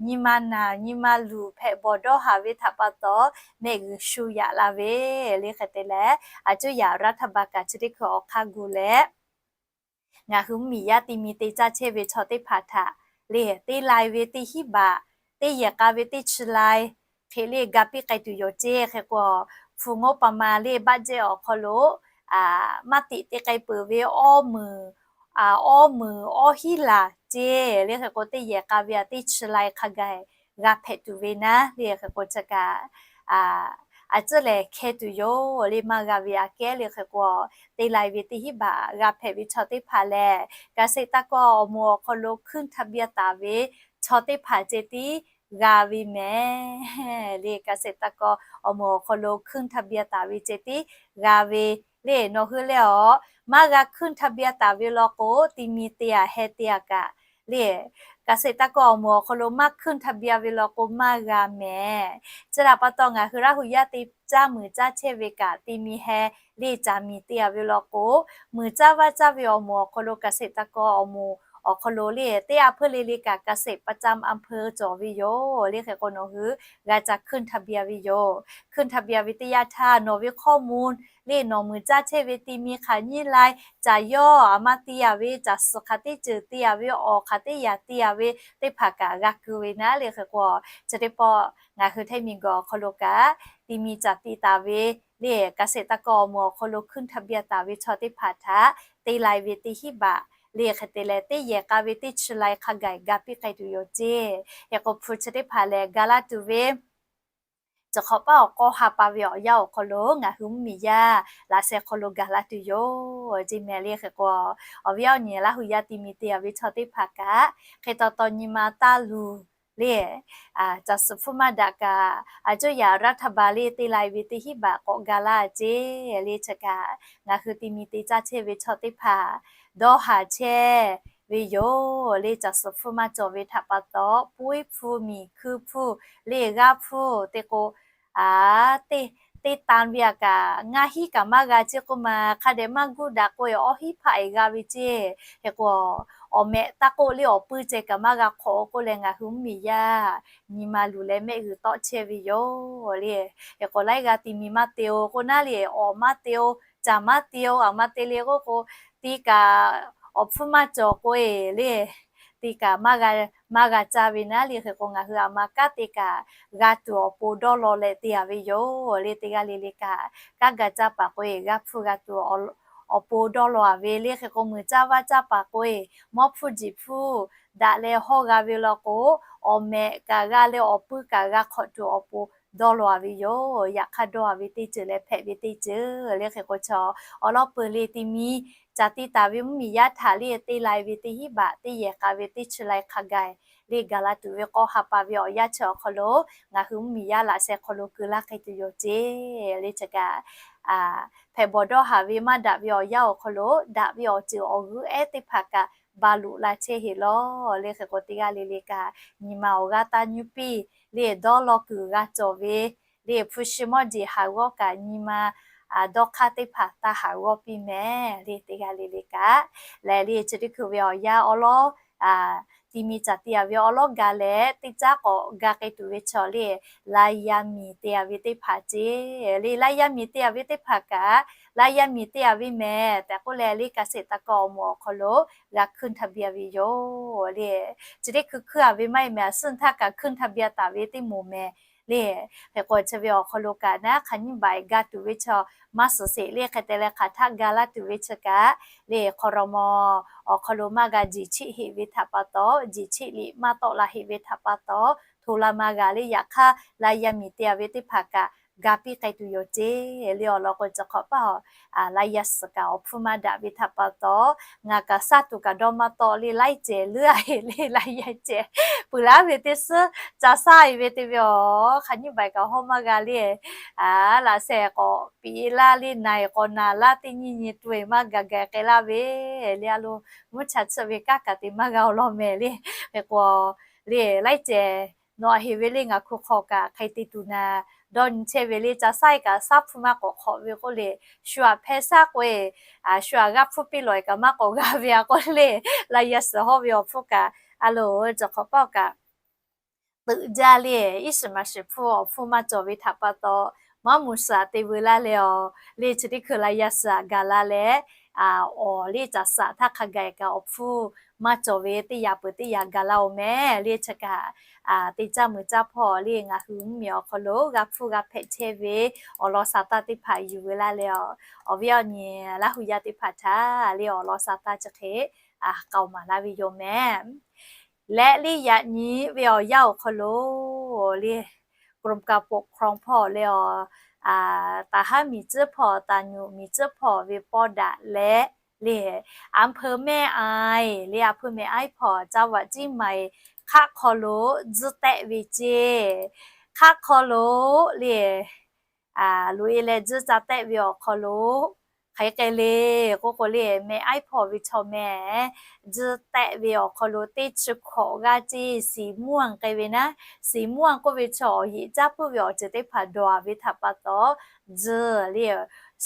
Nyi ma naˬ nyi ma luˬ hpehꞈ bawˬ dawˇ haˍ ve htaꞈ pa taw, mehˆ g'uiˬ shu yaꞈ la ve le. Hk'e te leh, a cuˇ yaꞈ รัฐบาล kaꞈ chi teˇ hkui awˬ hk'aˇ gu leh, ngaˬ hui mvuhˇmiˬ yaˇ ti mi te caˇ chehˇ ve chaw teˇ hpaˍ htaꞈ le, teˇ lai ve teˇ hinˉ baꞈ, teˇ yehˬ k'a ve teˇ chi lai hk'e le ga piˇ k'ai tuˬ yoˬ ceˇ. Hk'e k'o, hpu งบประมาณ le budget awˬ hk'aw lo maˇ tiꞈ te k'ai peuˬ ve awˇ meunˍ, awˇ meunˍ awˇ hinˉ laˬ ceˇ le. Hk'e k'o, teˇ yehˬ k'a ve aꞈ teˇ chi lai hk'a gaˬ g'a hpehꞈ tuˬ ve naˉ le. Hk'e k'o, chi kaꞈ a cuˇ lehˬ hkeh tuˬ yoˬ le. Maˇ g'a ve aꞈ kehˉ le. Hk'e k'o, teˇ lai ve teˇ hinˉ baꞈ g'a hpehꞈ ve chaw teˇ hpaˍ lehˬ, เกษตรกร awˬ moˍ awˬ hk'aw lo hkuiˇ ทะเบียน taˍ ve chaw teˇ hpaˍ ceh tiˉ g'a ve mehˍ le. เกษตรกร awˬ moˍ awˬ hk'aw lo hkuiˇ ทะเบียน taˍ ve ceh tiˉ g'a ve le. Nawˬ hui lehˬ awˬ maˇ g'a hkuiˇ ทะเบียน taˍ ve law k'o, ti mi te aꞈ heh te aꞈ kaꞈ le, เกษตรกร awˬ moˍ awˬ hk'aw lo maˇ hkuiˇ ทะเบียน ve law k'o maˇ g'a mehˍ. Chi htaꞈ pa taw, ngaˬ hui Laˇ huˍ yaˇ te caˇ muiˬ caˇ chehˇ ve kaꞈ ti mi heh le caˬ miˬ te aꞈ ve law k'o, muiˬ caˇ vaˇ caˇ ve awˬ moˍ awˬ hk'aw lo เกษตรกร awˬ moˍ awˬ hk'aw lo le teˇ a hpuiˇ le le kaꞈ เกษตรประจำอำเภอ cawˬ ve yoˬ le. Hk'e k'o, nawˬ hui g'a ca hkuiˇ ทะเบียน ve yoˬ. Hkuiˇ ทะเบียน ve teˇ yanˇ htaˇ, nawˬ ve ข้อมูล le nawˬ muiˬ caˇ chehˇ ve ti mi hk'aˬ nyiˇ lai, caˬ yawˇ aˬ ma te aꞈ ve, caˬ suhˍ hk'aˬ teˇ ceuˬ te aꞈ ve, awˬ hk'aˬ teˇ yaꞈ te aꞈ ve teˇ hpaˍ kaꞈ g'a keu ve naˉ le. Hk'e k'o, chi teˇ pawˆ ngaˬ hui Htaiˇ miˬguiˬ awˬ hk'aw lo kaꞈ ti mi caˬ ti taˍ ve le เกษตรกร awˬ moˍ awˬ hk'aw lo hkuiˇ ทะเบียน taˍ ve chaw teˇ hpaˍ htaꞈ teˇ lai ve teˇ hinˉ baꞈ le, hk'e te leh teˇ yehˬ k'a ve teˇ chi lai hk'a gaˬ ga piˇ k'ai tuˬ yoˬ ceˇ. Hk'e k'o, hpu chi teˇ hpaˍ lehˬ ga laˇ tuˬ ve, caˬ hk'awꞈ paˇ awˬ k'awˇ ha pa ve awˬ yanˇ awˬ hk'aw lo ngaˬ hui mvuhˇmiˬ yaˇ laꞈ sheh hk'aw lo gaˬ la tuˬ yoˬ ceˇ mehˍ le. Hk'e k'o, awˬ viˉ awˬ nyi Laˇ huˍ yaˇ ti mi te aꞈ ve chaw teˇ hpaˍ kaꞈ, hk'e taw taw nyi ma taˇ luˬ le, caˬ suhˍ hpfuhˇ maˇ daꞈ kaꞈ, a cuˇ yaꞈ รัฐบาล le teˇ lai ve teˇ hinˉ baꞈ k'awꞈ ga laˇ ceˇ le. Chi kaꞈ ngaˬ hui ti mi te caˇ chehˇ ve chaw teˇ hpaˍ dawˇ haˍ chehˇ ve yoˬ le. Caˬ suhˍ hpfuhˇ maˇ cawˬ ve htaꞈ pa taw, puiˉ hpfuhˇ, miˬ hkuiˇ hpfuhˇ le g'aˇ hpfuhˇ te k'o, teˇ tan ve aꞈ kaꞈ ngaˇ hinˉ kaꞈ maˇ g'a ceˇ k'oˆ ma, hk'a dehꞈ maˇ guˇ daꞈ k'o e awˇ hinˉ hpaˆ e g'a ve ceˇ. Hk'e k'o, awˬ mehꞈ taˇ k'oˆ le awˬ puiˇ ceh kaꞈ maˇ g'a hk'awꞈ-o k'oˆ leh ngaˬ hui mvuhˇmiˬ yaˇ nyi ma luˬ leh mehˆ g'uiˬ tawˆ chehˇ ve yoˬ le. Hk'e k'o, laiˉ g'aˇ ti mi maˇ te-o k'oˆ naˉ le, awˬ maˇ te-o, caˬ maˇ te-o, aˬ ma te le k'oˆ k'o, ti kaꞈ awˬ hpfuhˇ maˇ cawˬ k'o e le, ti kaꞈ maˇ g'a caˇ ve naˉ le. Hk'e k'o, ngaˬ hui aˬ ma kanˉ te kaꞈ g'a tuˬ awˬ pon dawˇ law leh te-a ve yoˬ le. Teˇ g'aˇ le le kaꞈ kanˉ ga caˇ paˍ k'o e g'aˇ hpfuhˇ g'a tuˬ awˬ pon dawˇ law-a ve le. Hk'e k'o, muiˬ caˇ vaˇ caˇ paˍ k'o e mawˇ hpfuhˇ jiˬ hpfuhˇ daꞈ leh hawˇ g'a ve law k'o, awˬ mehꞈ kaꞈ g'a leh awˬ puiˇ kaꞈ g'a hk'awꞈ tuˬ awˬ pon dawˇ law-a ve yoˬ. Yaꞈ hk'aˇ dawˇ-a ve teˇ ceuˬ leh hpehꞈ ve teˇ ceuˬ le. Hk'e k'o, chaw awˬ lawˉ peuˬ le ti mi caˬ ti taˍ ve mvuhˇmiˬ yaˇ htaꞈ le teˇ lai ve teˇ hinˉ baꞈ, teˇ yehˬ k'a ve teˇ chi lai hk'a gaˬ le gaˬ la tuˬ ve k'awˇ ha pa ve awˬ yanˇ chi awˬ hk'aw lo ngaˬ hui mvuhˇmiˬ yaˇ laꞈ sheh hk'aw lo keu laˇ hk'e tuˬ yoˬ ceˇ le. Chi kaꞈ hpehꞈ bawˬ dawˇ haˍ ve maˇ daꞈ ve awˬ yanˇ awˬ hk'aw lo daꞈ ve awˬ ceuˬ awˬ g'euˆ ehˉ teˇ hpaˍ kaꞈ ba loꞈ la chehˇ heˆ lawˬ le. Hk'e k'o, teˇ g'aˇ le le kaꞈ nyi ma awˬ g'aˇ taˇ nyuˇ piˇ le, dawˇ law kuiˬ g'a cawˬ ve le, hpu shi mawˇ jeˬ haˍ g'awˇ kaꞈ nyi ma dawˇ hk'aˇ teˇ hpaˍ taˇ haˍ g'awˇ piˇ mehˍ le. Teˇ g'aˇ le le kaꞈ lehˬ le, chi teˇ hkui ve awˬ yanˇ awˬ lawˉ ti mi caˬ te-a ve awˉ lawˉ ga leh teˇ caˉ k'awꞈ ga k'ai tuˬ ve chaw le, laˇ yaˇ miˬ te-a ve teˇ hpaˍ ceˇ le. Laˇ yaˇ miˬ te-a ve teˇ hpaˍ kaꞈ, laˇ yaˇ miˬ te-a ve mehˍ tehꞈ k'oˆ leh le, เกษตรกร awˬ moˍ awˬ hk'aw lo g'a ขึ้นทะเบียน ve yoˬ le. Chi teˇ hkui hkui-a ve maˇ heˆ mehˍ, a suhˉ htaˇ kaꞈ ขึ้นทะเบียน taˍ ve teˇ moˍ mehˍ le. Hk'e k'o chi ve awˬ hk'aw lo kaꞈ naˉ hk'aˬ nyiˇ baiˬ ga tuˬ ve chaw maˇ suhˍ sheˍ le. Hk'e te leh hk'aˬ htaˆ ga laˇ tuˬ ve chi kaꞈ le, hk'aw raw maw awˬ hk'aw lo maˇ g'a jiˬ cheˆ heˆ ve htaꞈ pa taw, jiˬ cheˆ liꞈ maˇ tawˆ la heˆ ve htaꞈ pa taw, hto la maˇ g'a le. Yaꞈ hk'aˇ laˇ yaˇ miˬ te-a ve teˇ hpaˍ kaꞈ ga piˇ k'ai tuˬ yoˬ ceˇ le. Awˬ lawn k'o, chi hk'awꞈ paˇ a laˇ yaˇ suhˍ kaꞈ awˬ hpfuhˇ maˇ daꞈ ve htaꞈ pa taw, ngaˬ kaꞈ shaˉ tuˬ kaꞈ dawˇ maˇ tawˆ le, laiˉ cehˬ leuˉ-a heˆ le. Laˇ yaˇ cehˬ peuˬ laˇ ve teˇ suhˉ ca shaˉ-e ve te ve awˬ hk'aˬ nyiˇ baiˬ kaꞈ hawˉ maˇ g'a le. Laꞈ sheh k'awꞈ piˍ laˇ le, na-e k'awꞈ naˍ laˇ, teˇ nyi nyi tuˬ-e maˇ gaˬ gaˬ k'ai laˇ ve le. A lo, mvuhˇ cha tsuhˆ ve kanˉ kaꞈ te maˇ g'a awˬ lawn mehˍ le. Hk'e k'o le, laiˉ cehˬ nawˬ-a heˆ ve le, ngaˬ hk'u hk'aw kaꞈ hk'e te tuˬ naˍ dawˇ nyi chehˇ ve le. Ca shaˉ-e kaꞈ shaˉ hpu maˇ k'awꞈ hk'awꞈ ve k'oˆ le, shu aꞈ hpehˇ shaˉ k'o-e, shu aꞈ g'aˇ hpfuhˇ piˇ lawˬ-e kaꞈ maˇ k'awꞈ g'a ve-a k'oˆ le. Laˇ yaˇ suhˍ hawˉ ve awˬ hpfuhˇ kaꞈ a lo, chi hk'awꞈ paˇ kaꞈ teuꞈ jaˇ le. Iˉ shiˍ maˍ shiˍ hpfuhˇ awˬ hpfuhˇ maˇ cawˬ ve htaꞈ pa taw, maˇ muˍ suhˍ aꞈ te veu laˇ leh awˬ le, chi teˇ hkui laˇ yaˇ suhˍ aꞈ gaˬ la leh, awˬ le caˬ suhˍ htaˇ hk'a gaˬ kaꞈ awˬ hpfuhˇ maˇ cawˬ ve teˇ yaꞈ peuˬ teˇ yaꞈ gaˬ la-oˬ mehˍ le. Chi kaꞈ te caˇ mui caˇ hpawˇ le, ngaˬ hui mvuhˇmiˬ awˬ hk'aw lo g'a hpfuhˇ g'a hpehꞈ chehˇ ve awˬ lawn sha taˇ teˇ hpaˍ yuˬ veu laˇ leh awˬ, awˬ viˉ awˬ nyi Laˇ huˍ yaˇ teˇ hpaˍ htaꞈ le awˬ lawn sha taˇ chi hk'e k'aoˍ maˍ laˇ ve yoˬ mehˍ. Leh le yaꞈ nyi ve awˬ yanˇ awˬ hk'aw lo le, กรมการปกครอง hpawˇ le awˬ, taˍ haˉ miˬ tcuhˉ hpawˇ, taˍ nyuꞈ miˬ tcuhˉ hpawˇ ve pawˇ daꞈ leh le, อำเภอแม่อาย le อำเภอแม่อาย hpawˇ จังหวัดเชียงใหม่ hk'aˆ hk'aw lo tzuhˇ tehˆ ve ceˇ. Hk'aˆ hk'aw lo le, loꞈ-e leh tzuhˇ ca tehˆ ve awˬ hk'aw lo hk'aˬ hk'e k'ai le k'oˆ k'o le, แม่อาย hpawˇ ve chaw mehˍ tzuhˇ tehˆ ve awˬ hk'aw lo teˇ chi hkawꞈ g'aˇ ceˇ, สีม่วง k'ai ve naˉ. สีม่วง k'oˆ ve chaw awˬ yeꞈ caˉ puiˉ ve awˬ ceuˬ teˇ hpaˍ dawˬ-a ve htaꞈ pa taw, tzuhˇ le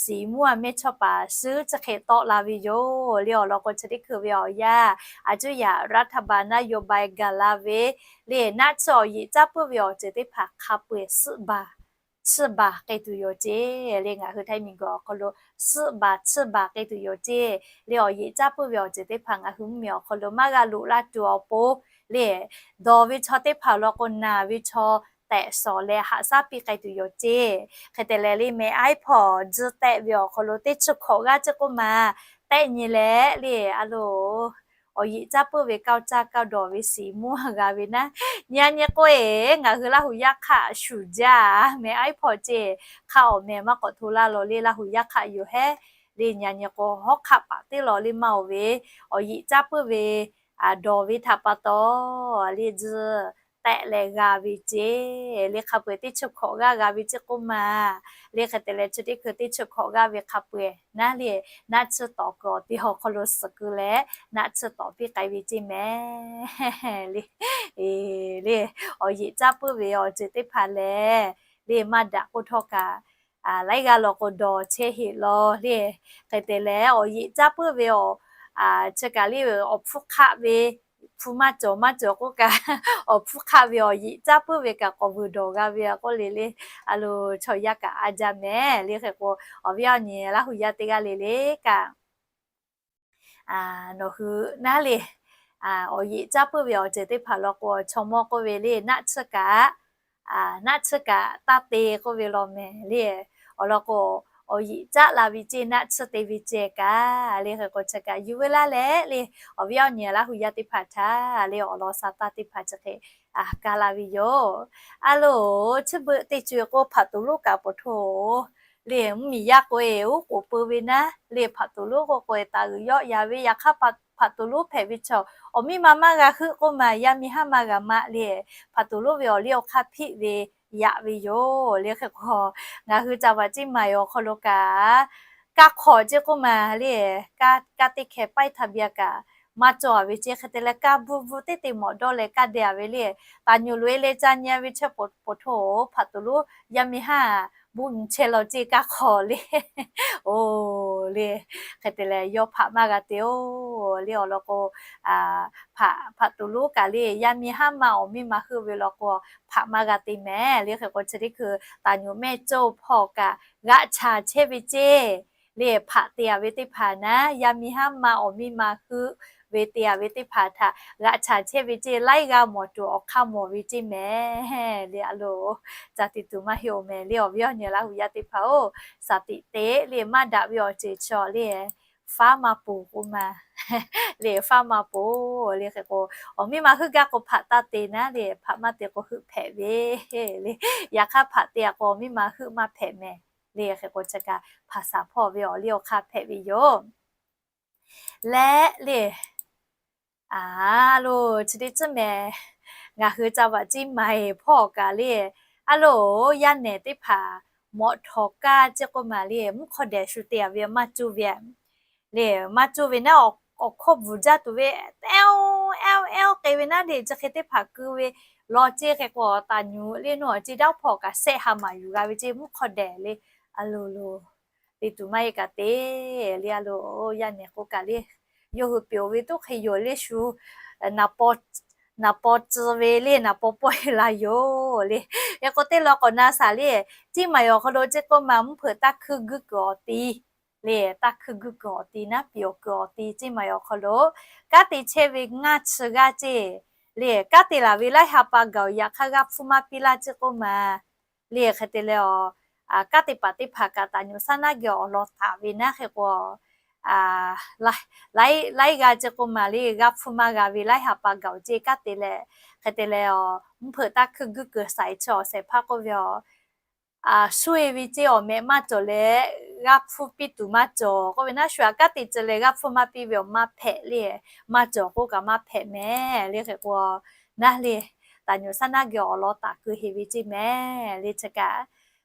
สีม่วง mehˇchawˇpaˍ shuˉ chi hk'e tawˆ la ve yoˬ le. Awˬ lawn k'o, chi teˇ hkui ve awˬ yanˇ a cuˇ yaꞈ รัฐบาลนโยบาย gaˬ la ve le, naˆ tsuhˇ awˬ yeꞈ caˉ puiˉ ve awˬ ceuˬ teˇ hpaˍ hk'a peu-eˬ suhˆ baˬ tsuhˇ baˬ k'ai tuˬ yoˬ ceˇ le. Ngaˬ hui Htaiˇ miˬguiˬ awˬ hk'aw lo suhˆ baˬ tsuhˇ baˬ k'ai tuˬ yoˬ ceˇ le. Awˬ yeꞈ caˉ puiˉ ve awˬ ceuˬ teˇ hpaˍ ngaˬ hui mvuhˇmiˬ awˬ hk'aw lo maˇ g'a loꞈ la tuˬ awˬ pon le, dawˬ ve chaw teˇ hpaˍ law k'o, naˬ ve chaw tehꞈ shawˍ leh haꞈ shaˉ piˇ k'ai tuˬ yoˬ ceˇ. Hk'e te leh le, แม่อาย hpawˇ tzuhˇ tehˆ ve awˬ hk'aw lo teˇ chi hkawꞈ g'aˇ ceˇ k'oˆ ma, tehˆ nyi leh le, a lo, awˬ yeꞈ caˉ puiˉ ve kaoˇ caˇ kaoˇ dawˬ ve สีม่วง g'a ve naˉ. Nyi a nyi k'oˆ-e, ngaˬ hui Laˇ huˍ yaˇ hk'aˆ shuˍ jaˇ, แม่อาย hpawˇ ceˇ hk'aˆ awˬ meh maˇ k'awꞈ hto laˇ law le, Laˇ huˍ yaˇ hk'aˆ yoˬ hehˉ le. Nyi a nyi k'o, hawˉ hk'aˆ paˍ teˇ law le maˇ-oˬ ve, awˬ yeꞈ caˉ puiˉ ve dawˬ ve htaꞈ pa taw le, tzuhˇ tehˆ leh g'a ve ceˇ le. Hk'a peu-eˬ teˇ chi hkawꞈ g'aˇ g'a ve ceˇ k'oˆ ma le. Hk'e te leh, chi teˇ hkui teˇ chi hkawꞈ g'aˇ ve hk'a peu-eˬ naˉ le, naˆ tsuhˇ tawˍ kuiˬ awˬ te awˬ hk'aw lo suhˍ keu leh naˆ tsuhˇ tawˍ piˇ k'ai ve ceˇ mehˍ le. Le, awˬ yeꞈ caˉ puiˉ ve awˬ ceuˬ teˇ hpaˍ lehˬ le, maˇ daꞈ k'oˆ htawˇ kaꞈ, laiˉ g'aˇ law k'o dawˬ chehˇ heˆ law le. Hk'e te leh, awˬ yeꞈ caˉ puiˉ ve awˬ, chi kaꞈ le, awˬ hpfuhˇ hk'aˆ ve hpu maˇ cawˬ maˇ cawˬ k'oˆ kaꞈ, awˬ hpfuhˇ hk'aˆ ve awˬ yeꞈ caˉ puiˉ ve kaꞈ k'awꞈ vuiˬ dawˬ g'a ve k'oˆ le le. A lo, chaw yaˇ kaꞈ a jaˇ mehˍ le. Hk'e k'o, awˬ viˉ awˬ nyi Laˇ huˍ yaˇ teˇ g'aˇ le le kaꞈ nawˬ hui naˉ le, awˬ yeꞈ caˉ puiˉ ve awˬ ceuˬ teˇ hpaˍ law k'o, chaw mawˇ k'oˆ ve le, naˆ tsuhˇ kaꞈ, naˆ tsuhˇ kaꞈ taˇ te k'oˆ ve law mehˍ le. Awˬ lawn k'o, awˬ yeꞈ caˉ la ve ceˇ, naˆ tsuhˇ te ve ceˇ kaꞈ le. Hk'e k'o, chi kaꞈ yuˬ veu laˇ leh le, awˬ viˉ awˬ nyi Laˇ huˍ yaˇ teˇ hpaˍ htaꞈ le, awˬ lawn sha taˇ teˇ hpaˍ chi hk'e kaˇ la ve yoˬ. A lo, chi beuꞈ teˇ co-e k'o, hpaꞈ toˍ lonˉ kaꞈ poˬ htoˇ le, mvuhˇmiˬ yaˇ k'o-e uˉ k'oˍ peu ve naˉ le, hpaꞈ toˍ lonˉ k'o k'o-e taˍ uiˍ yawˆ ya ve, yaꞈ hk'aˇ hpaꞈ toˍ lonˉ hpehꞈ ve chaw awˬ miˇ ma maˇ g'a heuˆ k'oˆ ma, yaˇ miˇ haˉ maˇ g'a maˆ le, hpaꞈ toˍ lonˉ ve awˬ liˇ awˬ hk'aˇ hpiˆ ve yaꞈ ve yoˬ le. Hk'e k'o, ngaˬ hui จังหวัดเชียงใหม่ awˬ hk'aw lo kaꞈ, kaˇ hk'awꞈ ceˇ k'oˆ ma le, kaˇ teˇ hkeh ป้ายทะเบียน kaꞈ maˇ cawˬ-a ve ceˇ. Hk'e te leh, kaˇ bvuhˇ bvuhˇ teˇ te mawꞈ dawˇ leh kaˇ deh-a ve le, taˍ nyuˬ loꞈ-e leh ca nyi-a ve chehˇ poˬ htoˇ, hpaꞈ toˍ lonˉ yaˇ miˇ haˉ buˆ nyi chehˇ law ceˇ kaˇ hk'aw le. O, le, hk'e te leh yawˇ hpaꞈ maˇ g'a te-o. Le awˬ lawn k'o, hpaꞈ hpaꞈ tuˬ lonˉ kaꞈ le, yaˇ miˇ haˉ ma awˬ miˇ ma heuˆ ve law k'o, hpaꞈ maˇ g'a te mehˍ. Le hk'e k'o chi teˇ hkui taˍ nyuꞈ mehˆ cawˇ hpawˇ kaꞈ g'aꞈ chaˍ chehˇ ve ceˇ. Le hpaꞈ te-a ve teˇ hpaˍ naˉ, yaˇ miˇ haˉ ma awˬ miˇ ma heuˆ ve te-a ve teˇ hpaˍ htaꞈ g'aꞈ chaˍ chehˇ ve ceˇ. Laiˉ g'aˇ mawˬ tuˬ awˬ hk'aˇ mawˬ ve ceˇ mehˍ. Le a loˬ, ca te tuˬ maˇ heˆ-oˬ mehˍ. Le awˬ viˉ awˬ nyi Laˇ huˍ yaˇ teˇ hpaˍ-oˬ, shaˍ tiꞈ te le maˇ daꞈ ve awˬ ceuˬ chi le faˉ maˇ poˬ k'oˆ ma. Le faˉ maˇ poˬ. Le hk'e k'o, awˬ miˇ ma heuˆ gaˇ k'o hpaꞈ taˇ te naˉ, le hpaꞈ maˇ te k'o heuˆ hpehꞈ ve. Le yaꞈ hk'aˇ hpaꞈ te-a k'o awˬ miˇ ma heuˆ maˇ hpehꞈ mehˍ. Le hk'e k'o chi kaꞈ hpaˍ shaˍ hpawˇ ve awˬ liˇ awˬ hk'aˇ hpehꞈ ve yoˬ. Leh le, a loˬ, chi teˇ tcuhˉ mehˍ, ngaˬ hui ca vaꞈ ciˇ maiˍ hpawˇ kaꞈ le, a loˬ, yaˇ nehˬ teˇ hpaˍ mawꞈ htawˍ kaˇ ceˇ k'oˆ ma le, mvuhˇ hk'aw dehꞈ shu te-a ve maˇ cuˇ ve le, maˇ cuˇ ve naˉ, awˬ hkawˇ bvuhˬ jaˇ tuˬ ve, eˉ, eˉ, eˉ k'e ve naˉ le, chi hk'e teˇ hpaˍ keu ve law ceˇ. Hk'e k'o taˍ nyuꞈ le naw ceˇ daˇ hpawˇ kaꞈ sehˆ ha maˍ yuˬ g'a ve ceˇ mvuhˇ hk'aw dehꞈ le. A loˬ loˬ, te tuˬ maˇ heˆ kaꞈ te. Le a loˬ, yaˇ nehˬ k'oˆ kaꞈ le, yawˇ hui peuˬ-oˬ ve tuˉ hk'e yoˬ le shu, naˍ paw tcuh ve le, naˍ paw pawˆ e la yoˬ le. Yaꞈ k'o teˇ law k'awꞈ na shaˍ le, ciˇ maiˍ awˬ hk'aw lo ceˇ k'oˆ ma mvuhˇ hpeuꞈ taˇ hkuiˇ guiˇ kuiˬ awˬ ti le, taˇ hkuiˇ guiˇ kuiˬ awˬ ti naˉ, piˍ awˬ kuiˬ awˬ ti ciˇ maiˍ awˬ hk'aw lo kanˉ te chehˇ ve ngaˇ chi g'aˇ ceˇ le, kanˉ te laˬ ve laiˉ ha pa gaˬ-oˬ, yaꞈ hk'aˇ g'aˇ hpfuhˇ maˇ piˇ laˇ ceˇ k'oˆ ma le. Hk'e te leh, kanˉ te paˍ teˇ hpaˍ kaꞈ taˍ nyuꞈ shaˉ naˉ geh awˬ lawn taˍ ve naˉ hk'e k'o, laiˉ g'aˇ ceˇ k'oˆ ma le, g'aˇ hpfuhˇ maˇ g'a ve laiˉ ha pa gaˬ-oˬ ceˇ kanˉ te leh, hk'e te leh, mvuhˇ hpeuꞈ taˇ hkuiˇ guiˇ kuiˬ saiˍ chi awˬ shehˍ hpaˇ k'oˆ ve, shu e ve ceˇ awˬ mehꞈ maˇ cawˬ leh, g'aˇ hpfuhˇ piˇ tuˬ maˇ cawˬ k'oˆ ve naˉ, shu aꞈ kanˉ te ceh leh g'aˇ hpfuhˇ maˇ piˇ ve awˬ maˇ hpehꞈ le, maˇ cawˬ k'oˆ kaꞈ maˇ hpehꞈ mehˍ. Le hk'e k'o, naˉ le, taˍ nyuꞈ shaˉ naˉ geh awˬ lawn taˍ keu heˍ ve ceˇ mehˍ. Le chi kaꞈ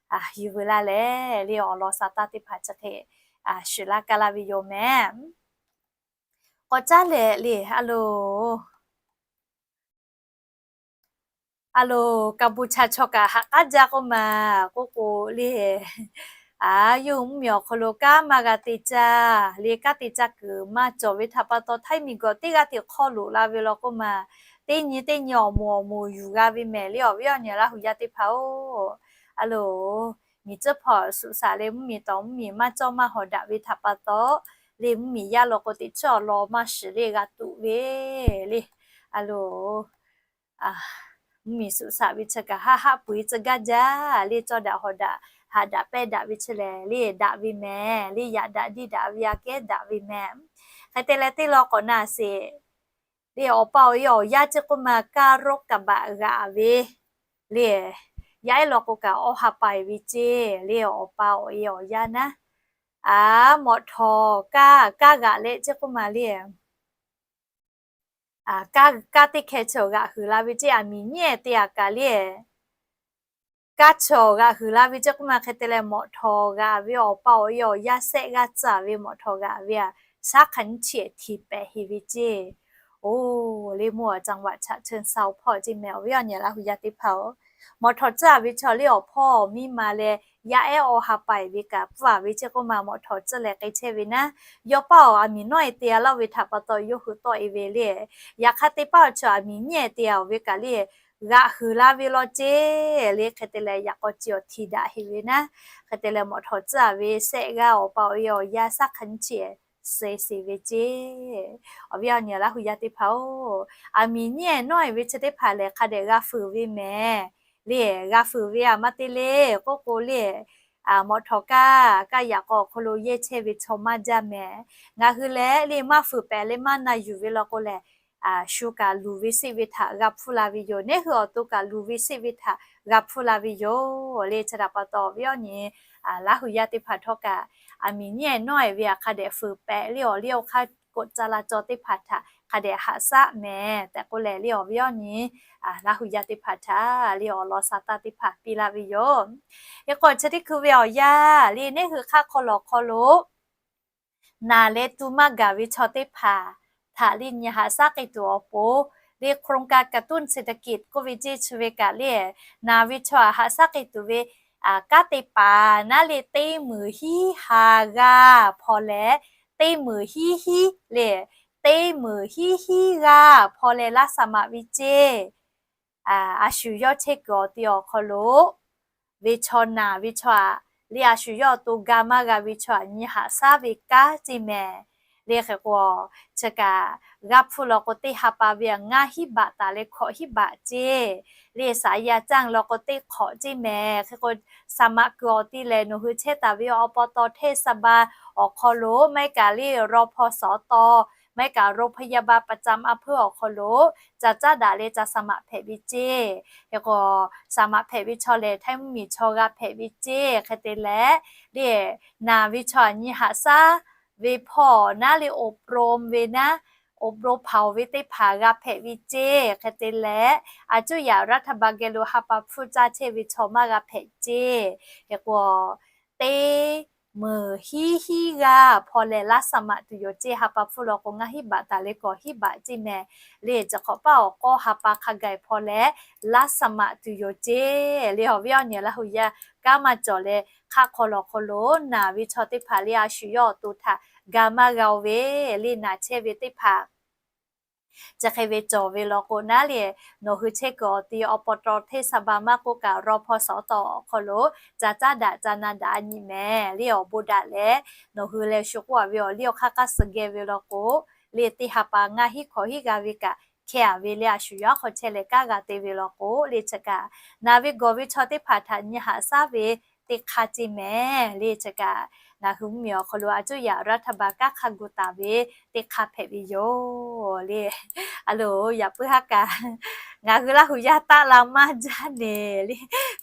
yuˬ veu laˇ leh, le awˬ lawn sha taˇ teˇ hpaˍ chi hk'e shuˍ laˇ kaˇ laˇ ve yoˬ mehˍ. K'awꞈ caˉ leh le, a loˬ, a loˬ, Kaˍbuˍ chaꞈ chaw kaꞈ haꞈ k'aˉ jaˇ k'oˆ ma, k'oˆ k'o le, a, yawˇ hui mvuhˇmiˬ awˬ hk'aw lo kanˉ maˇ g'a te caˇ le, kanˉ te caˇ kuiˬ maˇ cawˬ ve htaꞈ pa taw, htaiˇ miˬ gawˬ teˇ g'aˇ hteꞈ hk'aw loꞈ la ve law k'oˆ ma, teˇ nyi teˇ nyi awˬ moˍ awˬ moˍ yuˬ g'a ve mehˍ. Le awˬ viˉ awˬ nyi Laˇ huˍ yaˇ teˇ hpaˍ-oˬ, a loˬ, miˬ tcuhˇ hpawˇ suꞈ shaꞈ leh mvuhˇmiˬ tawˍ mvuhˇmiˬ maˇ cawˇ maˇ hawˍ daꞈ ve htaꞈ pa taw, le mvuhˇmiˬ yaˇ law k'o teꞈ chiˉ awˬ lawn maˇ shiˍ le g'a tuꞈ ve le. A loˬ, mvuhˇmiˬ suꞈ shaꞈ ve chi kaꞈ haˆ haˆ peu-eˬ tcuh gaˇ jaˇ le, cawˇ daꞈ hawˍ daꞈ haꞈ daꞈ pehˇ daꞈ ve chi lehˬ le daꞈ ve mehˍ. Le yaꞈ daꞈ diˇ daꞈ ve aꞈ kehˉ daꞈ ve mehˍ. Hk'e te leh teˇ law k'awꞈ na sheˍ le, awˬ pa awˬ e awˬ yaˇ ceˇ k'oˆ ma kaˇ roˉ kaˍ baꞈ g'aꞈ ve le, yaˇ ehˉ law k'o kaꞈ awˬ ha pa-e ve ceˇ le, awˬ pa awˬ e awˬ yaˇ naˉ, a, mawꞈ htawˍ kaˇ kaˇ g'aꞈ leh ceˇ k'oˆ ma le, kaˇ teˇ hkeh chi awˬ g'aꞈ huiˍ la ve ceˇ, aˬ miˍ nyiˉ ehˍ te aꞈ kaꞈ le, kaˇ chi awˬ g'aꞈ huiˍ la ve ceˇ k'oˆ ma hk'e te leh mawꞈ htawˍ g'aꞈ ve awˬ pa awˬ e awˬ yaˇ sehˆ g'aˇ tcuh ve mawꞈ htawˍ g'aꞈ ve aꞈ, shaˉ hk'a nyiˇ chi ehˍ htiˍ pehˍ heˍ ve ceˇ. Oˬ, le mvuhˇ awˬ caˇ vaꞈ chaꞈ chun sa awˬ hpawˇ ceˇ mehˍ. Awˬ viˉ awˬ nyi Laˇ huˍ yaˇ teˇ hpaˍ-oˬ, mawꞈ htawˍ tcuh ve chaw le awˬ hpawˇ awˬ miˇ ma leh yaˇ ehˉ awˬ ha pa-e ve kaꞈ pfuhˇ-a ve ceˇ k'oˆ ma mawꞈ htawˍ tcuh leh k'ai chehˇ ve naˉ, yawˇ paˇ awˬ aˬ miˍ nawˉ-e te-a laˇ ve htaꞈ pa taw yawˇ hui tawˆ-e ve le. Yaꞈ hk'aˇ teˇ paˇ awˬ chi aˬ miˍ nyiˉ ehˍ te-a-oˬ ve kaꞈ le, g'aꞈ huiˍ la ve law ceˇ le. Hk'e te leh yaꞈ k'aw chi awˬ htiˍ daꞈ heˍ ve naˉ, hk'e te leh mawꞈ htawˍ tcuh ve sehˆ g'aˇ awˬ pa awˬ e awˬ yaˇ shaˉ hk'a nyiˇ chi ehˍ suh sheˍ ve ceˇ. Awˬ viˉ awˬ nyi Laˇ huˍ yaˇ teˇ hpaˍ-oˬ, aˬ miˍ nyiˉ ehˍ nawˉ-e ve chi teˇ hpaˍ lehˬ hk'a dehꞈ g'a fuiˍ ve mehˍ le. G'a fuiˍ ve aꞈ maˇ te le k'oˆ k'o le, mawꞈ htawˍ kaˇ kaˇ yaꞈ k'aw awˬ hk'aw lo yehˇ chehˇ ve chaw maˇ jaˇ mehˍ. Ngaˬ hui leh le maˇ fuiˍ pehˍ leh maˇ na yuˬ ve law k'o lehˬ, shu kaꞈ luˬ ve seˆ ve htaꞈ g'a hpfuhˇ la ve yoˬ. Neˇ hui awˬ to kaꞈ luˬ ve seˆ ve htaꞈ g'a hpfuhˇ la ve yoˬ le. Chi htaꞈ pa taw awˬ viˉ awˬ nyi Laˇ huˍ yaˇ teˇ hpaˍ htawˇ kaꞈ, aˬ miˍ nyiˉ ehˍ nawˉ-e ve aꞈ hk'a dehꞈ fuiˍ pehˍ le awˬ liˇ awˬ hk'aˇ k'oˆ ca la caw teˇ hpaˍ htaꞈ hk'a dehꞈ haꞈ shaˆ mehˍ tehꞈ k'oˆ leh le awˬ viˉ awˬ nyi Laˇ huˍ yaˇ teˇ hpaˍ htaꞈ le awˬ lawn sha taˇ teˇ hpaˍ piˇ laˇ ve yoˬ. Hk'e k'o chi teˇ hkui ve awˬ yanˇ le neˇ hui hk'aˆ hk'aw lawˬ hk'aw lo naˬ leh tu maˇ gaˬ ve chaw teˇ hpaˍ htaꞈ le nyi haꞈ shaˉ k'ai tuˬ awˬ pon le โครงการกระตุ้นเศรษฐกิจ k'oˆ ve ceˇ chi ve kaꞈ le, naˬ ve chaw aꞈ haꞈ shaˉ k'ai tuˬ ve kanˉ te paˍ naˉ le teˇ meunˍ hiˉ ha g'aˇ hpaw leh, teˇ meunˍ hiˉ hiˉ le, teˇ meunˍ hiˉ hiˉ g'aˇ hpaw leh laˇ saˍ maꞈ ve ceˇ. A shu yawˇ chehˇ kuiˬ awˬ ti awˬ hk'aw lo ve chaw naˬ ve chaw aꞈ, le a shu yawˇ awˬ to ga maˇ g'a ve chaw aꞈ nyi haꞈ shaˉ ve kanˉ ceˇ mehˍ. Le hk'e k'o, chi kaꞈ g'a hpuˇ law k'o teˇ ha pa ve ngaˇ hiˉ baꞈ taˍ leh hkawꞈ hiˉ baꞈ ceˇ. Le saˍ ya caˇ law k'o teˇ hk'awꞈ ceˇ mehˍ. Hk'e k'o, saˍ maꞈ kuiˬ awˬ ti lehˬ nawˬ hui chehˇ taˍ ve awˬ pa taw hteˇ saˍ ba awˬ hk'aw lo maˇ heˆ kaꞈ le รพสต maˇ heˆ kaꞈ โรงพยาบาลประจำอำเภอ awˬ hk'aw lo ca caˉ daꞈ leh ca saˍ maꞈ hpehꞈ ve ceˇ. Hk'e k'o, saˍ maꞈ hpehꞈ ve chaw lehˬ htaiˇ mvuhˇmiˬ chaw g'a hpehꞈ ve ceˇ. Hk'e te leh, le naˬ ve chaw aꞈ nyi haꞈ shaˉ ve hpawˇ naˉ le อบรม ve naˉ, อบรม hpaoˍ ve teˇ hpaˍ g'a hpehꞈ ve ceˇ. Hk'e te leh, a cuˇ yaꞈ รัฐบาล geh lo ha pa hpfuhˇ caˇ chehˇ ve chaw maˇ g'a hpehꞈ ceˇ. Hk'e k'o, teˇ meunˍ hiˉ hiˉ g'aˇ hpaw leh laˇ saˍ maꞈ tuˬ yoˬ ceˇ. Ha pa hpfuhˇ law k'o ngaˇ hiˉ baꞈ taˍ leh hkawꞈ hiˉ baꞈ ceˇ mehˍ. Le chi hk'awꞈ paˆ awˬ k'awˇ ha pa hk'a gaˬ hpaw leh laˇ saˍ maꞈ tuˬ yoˬ ceˇ. Le awˬ viˉ awˬ nyi Laˇ hu yaˇ kanˉ maˇ cawˬ leh hk'aˆ hk'aw lawˬ hk'aw lo naˬ ve chaw teˇ hpaˍ le a shu yawˇ awˬ to htaꞈ ga maˇ g'a-o ve, le naˬ chehˇ ve teˇ hpaˍ chi hk'e ve cawˬ ve law k'o naˉ le, nawˬ hui chehˇ kuiˬ awˬ ti awˬ pa taw hteˇ saˍ ba maˇ k'oˆ kaꞈ รพสต awˬ hk'aw lo ca caˉ daꞈ ca na daꞈ a nyi mehˍ. Le awˬ bon daꞈ leh nawˬ hui leh shu k'oˆ a ve awˬ liˇ awˬ hk'aˇ hk'aˇ suh geh ve law k'o, le teˇ ha pa ngaˇ hiˉ hkawꞈ hiˉ g'a ve kaꞈ hkeh a ve le a shu yawˇ hk'aw chehˇ leh kanˉ g'a te ve law k'o, le chi kaꞈ naˬ ve gawˬ ve chaw teˇ hpaˍ htaꞈ nyi haꞈ shaˉ ve teˇ hk'aˇ ceˇ mehˍ. Le chi kaꞈ ngaˬ hui mvuhˇmiˬ awˬ hk'aw lo a cuˇ yaꞈ รัฐบาล kanˉ hk'a gu taˍ ve teˇ hk'aˇ hpehꞈ ve yoˬ. Le a loˍ yaꞈ puiˉ haˉ kaꞈ ngaˬ hui Laˇ hu yaˇ taˆ la maˇ jaˇ neˬ le,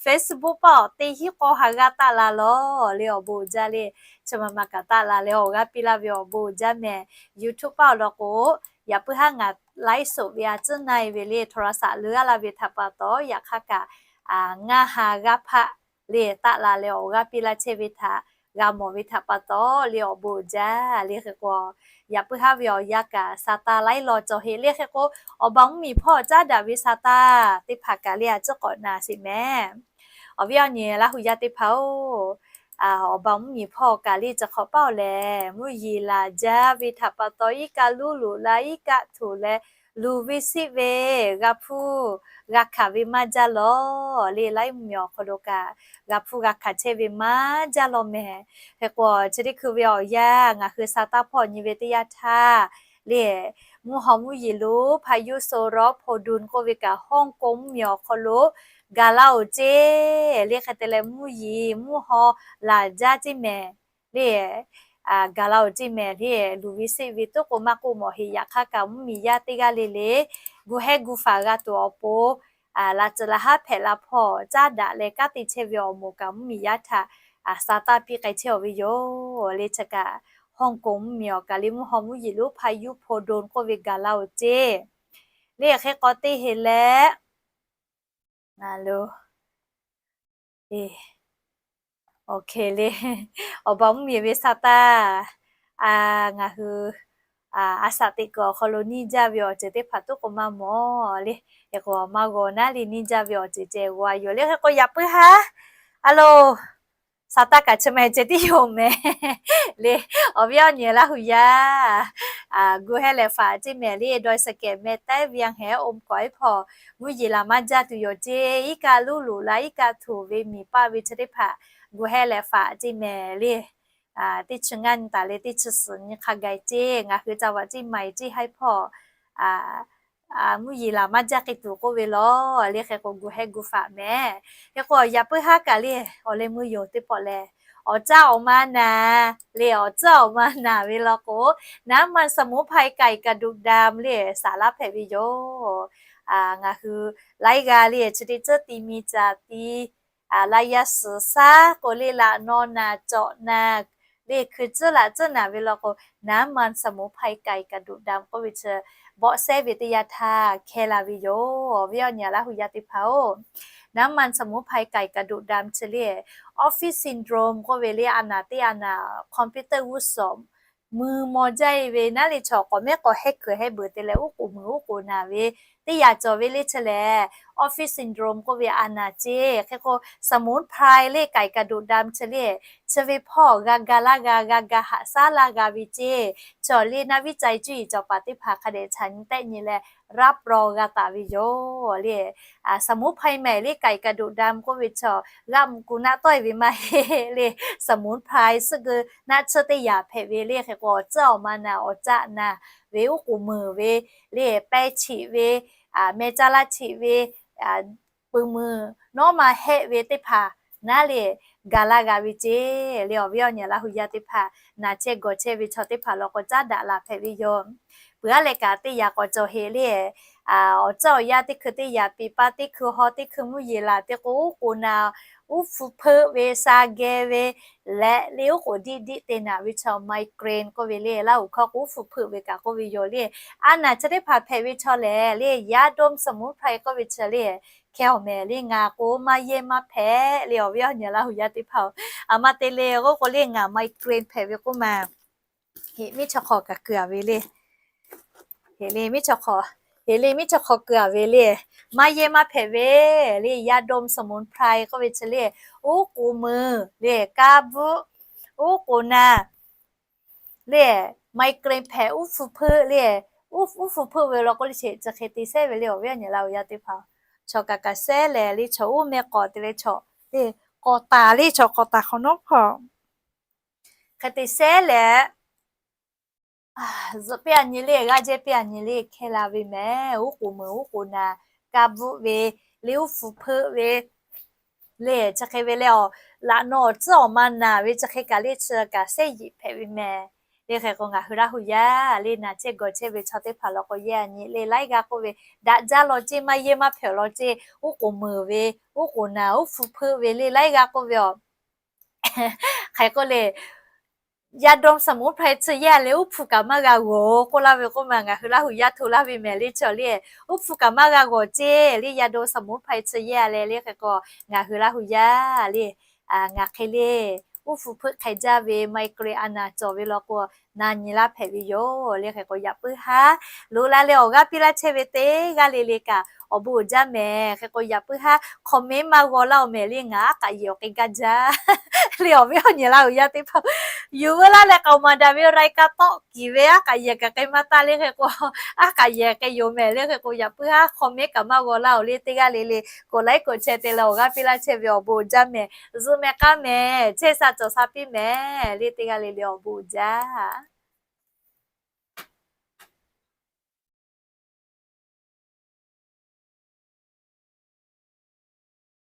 Facebook paˆ awˬ teˇ hinˉ k'awˇ ha g'aˇ taˆ la lawˬ le awˬ bon jaˇ le. Chi ma ma kaꞈ taˆ la leh awˬ g'aˇ piˇ laˇ ve awˬ bon jaˇ mehˍ. YouTube paˆ awˬ lawn k'o, yaꞈ puiˉ haˉ ngaˬ ไลฟ์สด ve a cuˉ na e ve le โทรศัพท์ leuˉ a la ve htaꞈ pa taw yaꞈ hk'aˇ kaꞈ ngaˇ ha g'aˇ hpaˆ le taˆ la leh awˬ g'aˇ piˇ laˇ chehˇ ve htaꞈ g'a mawˬ ve htaꞈ pa taw le awˬ bon jaˇ. Le hk'e k'o, yaꞈ puiˉ haˉ ve awˬ yanˇ kaꞈ sa taˇ laiˉ law cawˬ heˆ. Le hk'e k'o, awˬ ba mvuhˇmiˬ hpawˇ caˉ daꞈ ve sa taˇ teˇ hpaˍ kaꞈ le a cuˉ k'awꞈ na sheˍ mehˍ. Awˬ viˉ awˬ nyi Laˇ hu yaˇ teˇ hpaˍ-oˬ, awˬ ba mvuhˇmiˬ hpawˇ kaꞈ le chi hk'awꞈ paˆ awˬ lehˬ mvuhˇ yeˬ laˬ jaˇ ve htaꞈ pa taw iˉ kaˆ luˉ loꞈ la iˉ kaˆ htoꞈ leh luˬ ve siˆ ve g'a hpuˇ g'a hkanˍ ve maˇ jaˇ lawˬ. Le laiˉ mvuhˇmiˬ awˬ hk'aw lo kaꞈ g'a hpuˇ g'a hkanˍ chehˇ ve maˇ jaˇ lawˬ mehˍ. Hk'e k'o, chi teˇ hkui ve awˬ yanˇ ngaˬ hui sa taˇ hpawˇ nyi ve teˇ yanˇ htaˇ le, mvuhˇ haw mvuhˇ yeˬ lonˉ พายุโซนร้อนโพดุล k'oˆ ve kaꞈ ฮ่องกง mvuhˇmiˬ awˬ hk'aw lo gaˬ la-oˬ ceˇ. Le hk'e te leh mvuhˇ yeˬ mvuhˇ haw laˬ jaˇ ceˇ mehˍ. Le gaˬ la-oˬ ceˇ mehˍ. Le luˬ ve siˆ ve tuˉ k'o maˇ k'oˆ mawˬ heˆ. Yaꞈ hk'aˇ kaꞈ mvuhˇmiˬ yaˇ teˇ g'aˇ le le gu hehˉ gu faˍ g'a tuˬ awˬ pon laꞈ cuhˍ laꞈ haˉ hpehꞈ la hpawˇ caˉ daꞈ leh kanˉ te chehˇ ve awˬ moˍ kaꞈ mvuhˇmiˬ yaˇ htaꞈ sa taˇ piˇ k'ai chehˇ-oˬ ve yoˬ. Le chi kaꞈ ฮ่องกง mvuhˇmiˬ awˬ kaꞈ le mvuhˇ haw mvuhˇ yeˬ lonˉ พายุโพดุล k'oˆ ve gaˬ la-oˬ ceˇ. Le hk'e k'aw teˇ heˍ leh, a lo, le, awˬ hk'e le, awˬ ba mvuhˇmiˬ ve sa taˇ, ngaˬ hui a shaꞈ teꞈ kuiˬ awˬ hk'aw lo niˇ jaˇ ve awˬ ceuˬ teˇ hpaˍ tuˉ k'o maˇ mawˬ le. Hk'e k'o maˇ g'aw naˉ le niˇ jaˇ ve awˬ ceuˬ ceh g'aw a yoˬ. Le hk'e k'o yaꞈ puiˉ haˉ, a lo, sa taˇ kaꞈ chi ma ceh tiˉ yoˬ mehˍ. Le awˬ viˉ awˬ nyi Laˇ hu yaˇ gu hehˉ leh faˍ ceˇ mehˍ. Le ดอยสะเก็ด แม่แตง เวียงแหง อมก๋อย hpawˇ mvuhˇ yeˬ laˬ maˇ jaˇ tuˬ yoˬ ceˇ. Iˉ kaˆ luˉ loꞈ la iˉ kaˆ htoꞈ ve miˬ paˆ ve chi teˇ hpaˍ gu hehˉ leh faˍ ceˇ mehˍ. Le teˇ chi ngaˇ nyi taˍ leh teˇ chi suhˍ nyi hk'a gaˬ ceˇ. Ngaˬ hui ca vaꞈ ceˇ maiˍ ceˇ haiˉ hpawˇ mvuhˇ yeˬ laˬ maˇ jaˇ k'ai tuˬ k'oˆ ve lawˬ. Le hk'e k'o gu hehˉ gu faˍ mehˍ. Hk'e k'o yaꞈ puiˉ haˉ kaꞈ le awˬ leh mvuhˇ yoˬ teˇ pawˆ lehˬ, awˬ caˇ awˬ ma naˬ le awˬ caˇ awˬ ma naˬ ve law k'o, น้ำมันสมุนไพรไก่กระดูกดำ le saˍ laˇ hpehꞈ ve yoˬ. Ngaˬ hui laiˉ g'aˇ le chi teˇ tcuhˉ ti mi caˍ ti, laˇ yaˇ suhˍ shaˉ k'o le laꞈ naw naˬ cawꞈ naˬ le hkui tcuhˉ laꞈ tcuhˉ naˬ ve law k'o, น้ำมันสมุนไพรไก่กระดูกดำ k'oˆ ve chi bawˆ sehˉ ve teˇ yanˇ htaˇ hkeh la ve yoˬ. Awˬ viˉ awˬ nyi Laˇ hu yaˇ teˇ hpaˍ-oˬ, น้ำมันสมุนไพรไก่กระดูกดำ chi le office syndrome k'oˆ ve le a naˬ teˇ a naˬ computer g'uˇ suhˍ mui maw jaˇ e ve naˉ le chaw k'awꞈ mehˉ k'awꞈ hehˉ kuiˬ hehˉ beuˬ te leh uˉ k'oˍ mui uˉ k'oˍ naˬ ve teˇ yanˇ cawˬ ve le chi lehˬ office syndrome k'oˆ ve a naˍ ceˇ. Hk'e k'o สมุนไพร le ไก่กระดูกดำ chi le, chi ve hpawˇ g'a ga laˇ g'a, g'a ga haꞈ shaˉ laˇ g'a ve ceˇ. Chi le naˆ viˉ ca cuˇ yiˍ cawˬ paˍ teˇ hpaˍ hk'a dehꞈ chaꞈ nyi tehˆ nyi leh รับรอง g'a taˍ ve yoˬ le. สมุนไพร mehˍ le ไก่กระดูกดำ k'oˆ ve chaw g'aꞈ mvuhꞈ kuˬ naˆ tawˆ e ve maˇ heˆ le. สมุนไพร suhˆ geu naˆ tsuhˇ teˇ yaꞈ hpehꞈ ve le. Hk'e k'o awˬ tcuhˉ awˬ ma naˍ, awˬ caˆ naˍ ve, uˉ k'oˍ meuˍ ve le, peh cheꞈ ve, meh caˇ laˇ cheꞈ ve, pui mui nawˉ ma hehˆ ve teˇ hpaˍ naˉ le, ga laˇ g'a ve ceˇ le. Awˬ viˉ awˬ nyi Laˇ hu yaˇ teˇ hpaˍ, naˬ chehˇ gawˬ chehˇ ve chaw teˇ hpaˍ law k'o caˉ daꞈ laˬ hpehꞈ ve yoˬ. Peuˬ aˉ leh kaꞈ teˇ yaꞈ k'awꞈ cawˬ heꞈ le. Awˬ tcuhˉ awˬ yaˇ teˇ hkui teˇ yaꞈ, piˍ paˇ teˇ hkui haw teˇ hkui mvuhˇ yeˬ laˬ te k'o, uˉ k'oˍ naˍ, uˉ hpu hpeuˆ ve, sha geh ve leh le, uˉ k'oˍ diˆ diˆ te naˍ ve chaw migraine k'oˆ ve le. Laˇ huˍ hkawˇ k'o uˉ hpu hpeuˆ ve kaꞈ k'oˆ ve yoˬ le. A naˍ chi teˇ hpaˍ hpehꞈ ve chaw lehˬ le, ยาดมสมุนไพร k'oˆ ve chi le, hkeh awˬ mehˍ le. Ngaˬ k'o maˇ yehˇ maˇ hpehꞈ le. Awˬ viˉ awˬ nyi Laˇ hu yaˇ teˇ hpaˍ-oˬ, a ma te le k'oˆ k'o le, ngaˬ migraine hpehꞈ ve k'oˆ ma, heˍ miˉ chaw hk'awꞈ kaꞈ keu a ve le. Heˍ le miˉ chaw hk'awꞈ, heˍ le miˉ chaw hk'awꞈ keu a ve le. Maˇ yehˇ maˇ hpehꞈ ve le. ยาดมสมุนไพร k'oˆ ve chi le, uˉ k'oˍ meuˍ le, kaˇ bvuhˆ, uˉ k'oˍ naˍ le, migraine hpehꞈ, uˉ hpu hpeuˆ le, uˉ hpu hpeuˆ ve law k'o le, chi hk'e te sehˉ ve le. Awˬ viˉ awˬ nyi Laˇ hu yaˇ teˇ hpaˍ, chaw kaꞈ kaꞈ sehˉ leh le, chaw uˉ meh k'awꞈ te leh chaw le, k'awꞈ taˍ le, chaw k'awꞈ taˍ hk'awꞈ nawˉ hk'awꞈ hk'e te sehˉ leh, zuhꞈ piˇ a nyi le, g'aˇ jehˇ piˇ a nyi le, hkeh la ve mehˍ. Uˉ k'oˍ meuˍ, uˉ k'oˍ naˍ, kaˇ bvuhˆ ve le, uˉ hpu hpeuˆ ve le, chi hk'e ve le. Awˬ laꞈ naw awˬ tcuhˉ awˬ ma naˍ ve chi hk'e kaꞈ le, chi kaꞈ sehˉ yiꞈ hpehꞈ ve mehˍ le. Hk'e k'o ngaˬ hui Laˇ hu yaˇ le, naˬ chehˇ gawˬ chehˇ ve chaw teˇ hpaˍ law k'o yehˇ a nyi le, laiˉ g'aˇ k'oˆ ve, daꞈ jaˇ law ceˇ, maˇ yehˇ maˇ hpehꞈ law ceˇ, uˉ k'oˍ meuˍ ve, uˉ k'oˍ naˍ, uˉ hpu hpeuˆ ve le, laiˉ g'aˇ k'oˆ ve aˬ. Hk'e k'o le, ยาดมสมุนไพร chi yehˇ leh uˉ hpu kaꞈ maˇ g'a g'awˬ k'oˆ laˇ ve k'oˆ ma, ngaˬ hui Laˇ hu yaˇ hto laˇ ve mehˍ le. Chaw le, uˉ hpu kaꞈ maˇ g'a g'awˬ ceˇ le, ยาดมสมุนไพร chi yehˇ leh le. Hk'e k'o ngaˬ hui Laˇ hu yaˇ le, ngaˬ hk'e le, uˉ hpu hpeuˆ hk'e jaˇ ve migraine a naˍ cawˬ ve law k'o, na nyi laˇ hpehꞈ ve yoˬ le. Hk'e k'o yaꞈ puiˉ haˉ lo la leh awˬ g'aˇ piˇ laˇ chehˇ ve teˇ g'aˇ le le kaꞈ awˬ bon uiˍ jaˇ mehˍ. Hk'e k'o yaꞈ puiˉ haˉ comment maˇ g'aw laˇ-oˬ mehˍ le, ngaˬ aˉ k'aꞈ yehˬ awˬ hk'e gaˇ jaˇ le. Awˬ viˉ awˬ nyi Laˇ hu yaˇ teˇ hpaˍ, yuˬ veu laˇ leh k'aoˍ maˍ daꞈ ve awˬ รายการ tawˆ kiˍ ve aˉ k'aꞈ yehˬ kaꞈ k'ai maˇ taˇ le. Hk'e k'o aˉ k'aꞈ yehˬ k'ai yoˬ mehˍ le. Hk'e k'o yaꞈ puiˉ haˉ comment kaꞈ maˇ g'aw laˇ-oˬ le. Teˇ g'aˇ le le กดไลค์ กดแชร์ te leh awˬ g'aˇ piˇ laˇ chehˇ ve awˬ bon uiˍ jaˇ mehˍ. Zuhꞈ mehˍ k'aˉ mehˍ, chehˇ sha cawˬ sha piˇ mehˍ le. Teˇ g'aˇ le le awˬ bon uiˍ jaˇ